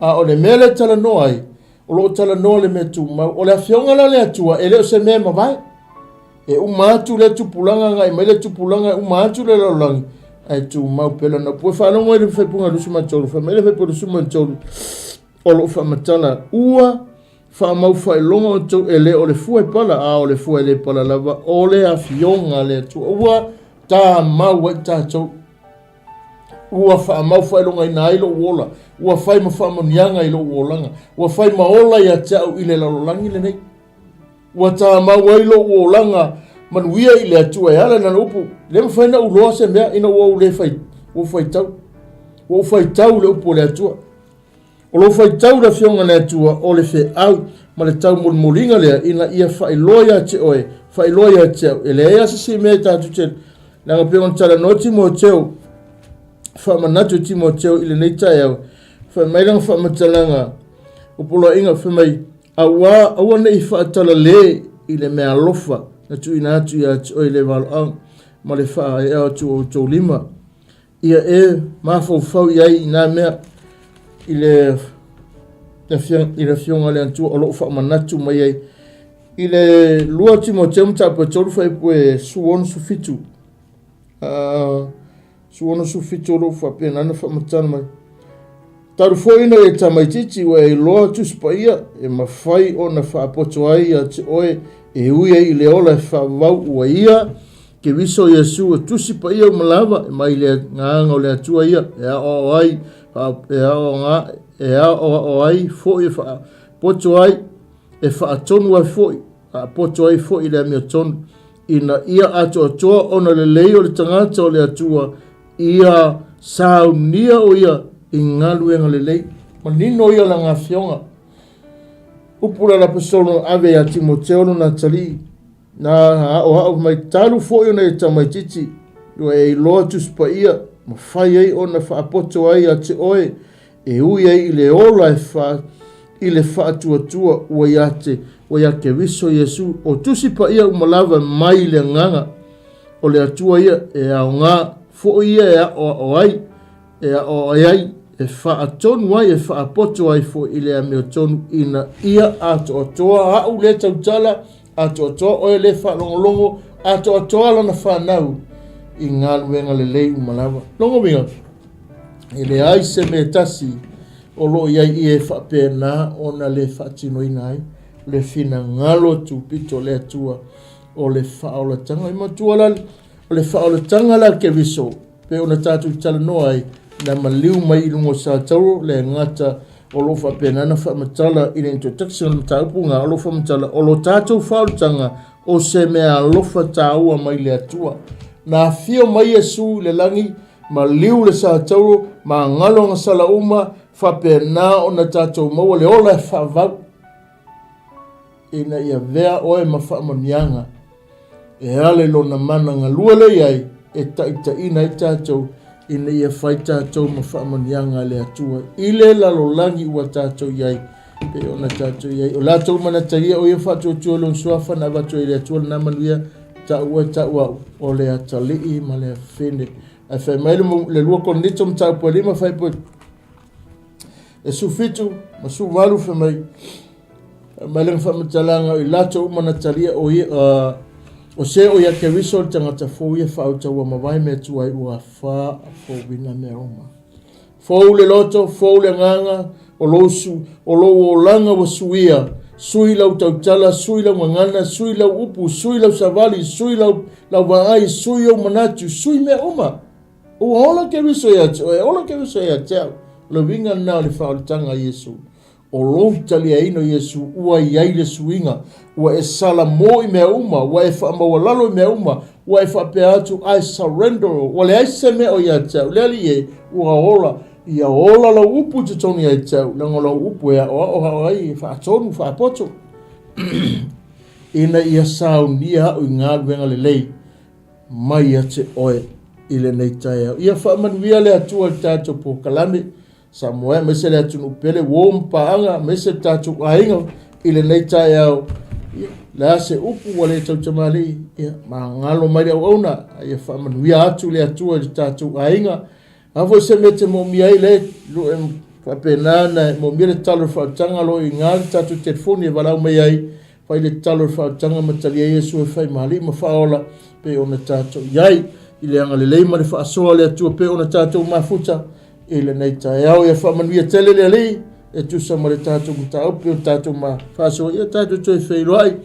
A o le mea lea e talanoa ai, o lo o talanoa le mea tumau. O le Afioga la a le Atua, e le o se mea e mavae. E uma atu lea tupulaga agai mai lea tupulaga, e uma atu le lalolagi, ae tumau pea lana upu. E faalogo ai le faaipuga 23, fai mai le faaipuga 23, o lo o faamatala, ua faamau faailoga outou e le o le fua e pala, a o le fua e le pala lava, o le Afioga a le Atua. Ua tamau ai tatou. Ua faamau faailogaina ai lou ola, ua fai ma faamanuiaga i lou olaga, ua fai ma ola ia te au i le lalolagi lenei. Ua tamau ai lou olaga manuia i le Atua e ala i lana upu. Le mafai ona ou iloa se mea ina ua ou le fai, ua ou faitau. Ua ou faitau i le upu a le Atua. O lou faitau i le Afioga a le Atua o le feau ma le taumolimoliga lea ina ia faailoa ia te oe, faailoa ia te au. E leai lava se isi mea e tatou te leaga pei ona talanoa Timoteo, faamanatu e Timoteo i lenei taeao, fai mai lana faamatalaga o poloaiga, fai mai, Auā, aua ne i faatalale i le meaalofa na tuuina atu ia te oe i le valoaga ma le faaea atu o outou lima. Ia e mafaufau i ai i nā mea i le i le Afioga a le Atua o lo o faamanatu mai ai. I le 2 Timoteo mataupu e 3 fuaiupu e 67, 67 o lo o faapena ona faamatala mai. Talu foi ina e tamaitiiti ua e iloa Tusi Paia e mafai ona faapoto ai ia te oe e ui ai i le ola e faavavau ua ia Keriso Iesu e Tusi Paia uma lava e mai le Agaga o le Atua ia e aoao ai e aoga e aoao ai foi e faapoto ai e faatonu ai foi faapoto ai foi le amiotonu ina ia atoatoa ona lelei o le tagata o le Atua ia saunia o ia i galuega lelei. Manino ia lana afioga. Upu la laposolo na ave ia Timoteo lona atalii, na aoao mai talu foi ona e tamaitiiti, ua e iloa Tusi Paia, mafai ai ona faapoto ai ia te oe, e ui ai i le ola e fa, i le faatuatua ua ia te, ua ia Keriso Iesu, o Tusi Paia uma lava mai le Agaga o le Atua ia, e aoga foi ia e aoao ai, e aoao ai, e faatonu ai, e faapoto ai foi i le amiotonu ina ia atoatoa au lea tautala, atoatoa oe lea faalogologo, atoatoa lana fanau i galuega lelei uma lava. Lona uiga, e leai se mea e tasi o lo o i ai ia e faapena ona le faatinoina ai le finagalo tupito o le Atua o le faaolataga. E matua la, o le faaolataga la Keriso, pei ona tatou talanoa ai, na maliu mai i luga o Satauro, le gata o lo o faapena ona faamatala i le introduction o le mataupu ga, o lo o faamatala, o lo tatou faaolataga o se mea alofa taua mai le Atua. Na afio mai Iesu i le lagi, maliu le Satauro, magalo gasala uma, faapena ona tatou maua le ola e faavavau. Ina ia avea oe ma faamanuiaga e ala i lona mana galue lea i ai e taitaiina ai tatou ina ia fai tatou ma faamanuiaga a le Atua i le lalolagi ua tatou i ai pei ona tatou i ai. O latou manataia o ia faatuatua lona suafa na avatu ai e le Atua lena manuia tau oe tau au o le atalii ma le afafine. Ae fai mai le 2 Korinito mataupu e 5 fuaiupu e 17 ma 18 fai mai, Mai lana faamatalaga o i latou uma na talia o ia, O se o ia Keriso le tagata fou ia faautaua ua mavae mea tuai ua faafouina mea uma. Fou le loto, fou le agaga, o lou, su, o lou olaga ua suia, sui lau tautala, sui lau gagana, sui lau upu, sui lau savali, sui lau, lau vaai, sui ou manatu, sui mea uma. Ua ola Keriso ia te oe, ola Keriso ia te au. O le uiga lena o le faaolataga a Iesu. O lou taliaina o Iesu ua i ai le suiga, ua e salamo i mea uma, ua e faamaualalo i mea uma, ua e faapea atu, I surrender all. Ua leai se mea o ia te au. Le Alii e, ua ola, ia ola lau upu i totonu ia te au, leaga o lau upu e aoao ao ai, e faatonu, faapoto. Ina ia saunia au i galuega lelei mai ia te oe i lenei taeao. Ia faamanuia le Atua i le tatou polokalame. Samoa aemaise le atunuu pele, uo ma paaga, aemaise le tatou aiga i lenei taeao. Ia, le a se upu ua le tautamalii, ia, magalo mai le auauna, a ia faamanuia atu le Atua i le tatou aiga. A foi se mea te moomia ai le faapena na e moomia le talo o le faautaga lo i gā le tatou telefoni e valaau mai ai, fai le talo o le faautaga ma talia Iesu e fai ma Alii ma Faaola, pei ona tatou i ai i le agalelei ma le faasoa o le Atua pei ona tatou mafuta i lenei taeao. Ia faamanuia tele le Alii e tusa ma le tatou mataupu o le tatou ma faasoa. Ia tatou toe feiloai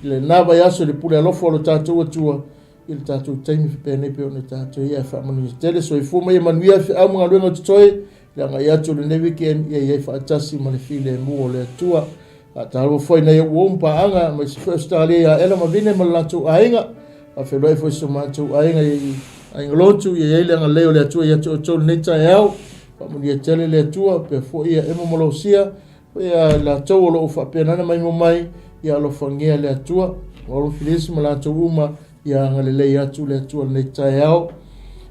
i lena vaiaso i le pule alofa o lo tatou Atua i le tatou taimi faapea pei ona tatou ia faamanuia tele. Soifua ma ia manuia feau ma galuega o totoe le agai atu o lenei weekend ia i ai faatasi ma le filemu o le Atua. Faatalofa foi nai ou uo ma paaga aemaise foi Ausetalia ia Ela ma Vine ma le latou aiga. Faafeiloai foi si o matou aiga i Aiga Lotu, ia i ai le agalelei o le Atua ia te outou lenei taeao. Faamanuia tele le Atua, pea foi ia Ema ma Losia, ia latou o lo o faapena ona maimoa mai, ia alofagia le Atua. Maolo Filisi ma latou uma, ia agalelei atu le Atua lenei taeao.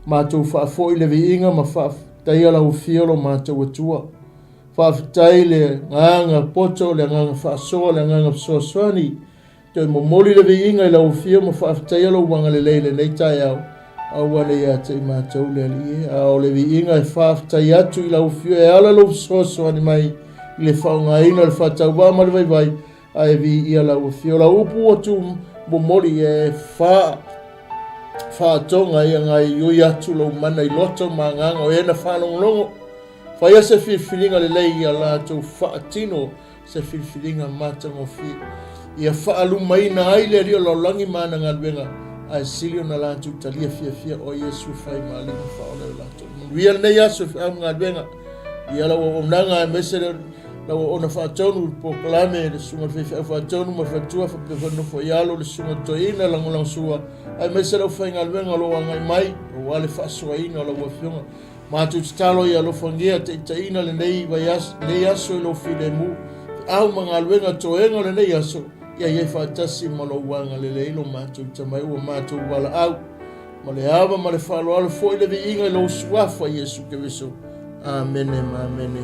Matou faafoi le viiga ma faafetaia lau afio lo matou Atua. Faafetai le agaga poto, le agaga faasoa, le agaga fesoasoani. Toe momoli le viiga i lau afio ma faafetaia lou agalelei i lenei taeao. Aua ne ia te i matou le Alii e, a o le viiga e faafetai atu i lau afio e ala lou fesoasoani mai i le faaaogaina o le faatauvaa ma le vaivai, ae viia lau afio. Lau upu ua tu momoli e faatoga ia gaoioi atu lou mana i loto ma agaga o e na faalogologo. Faia se filifiliga lelei ia latou faatino se filifiliga matagofie. Ia faalumaina ai le Alii o lalolagi ma ana galuega, ae sili ona latou talia fiafia o Iesu e fai ma Alii ma Faaola i o latou. Manuia lenei aso e feau ma galuega. Ia lau auaunaga aemaise le lau auauna faatonu i le polokalame, le susuga i le faifeau faatonu ma le faletua faapea foi le nofo i alo, le susuga i le toeaina lagolagosua, aemaise le aufaigaluega o lo o agai mai aua le faasoaina o lau Afioga. Matou tatalo ia alofagia taitaiina lenei vaiaso, lenei aso i lou filemu, feau ma galuega toega o lenei aso, ia i ai faatasi ma lou agalelei lo matou tamai ua matou valaau ma le ava ma le faaaloalo foi le viiga i lou suafa Iesu Keriso. Amene ma amene.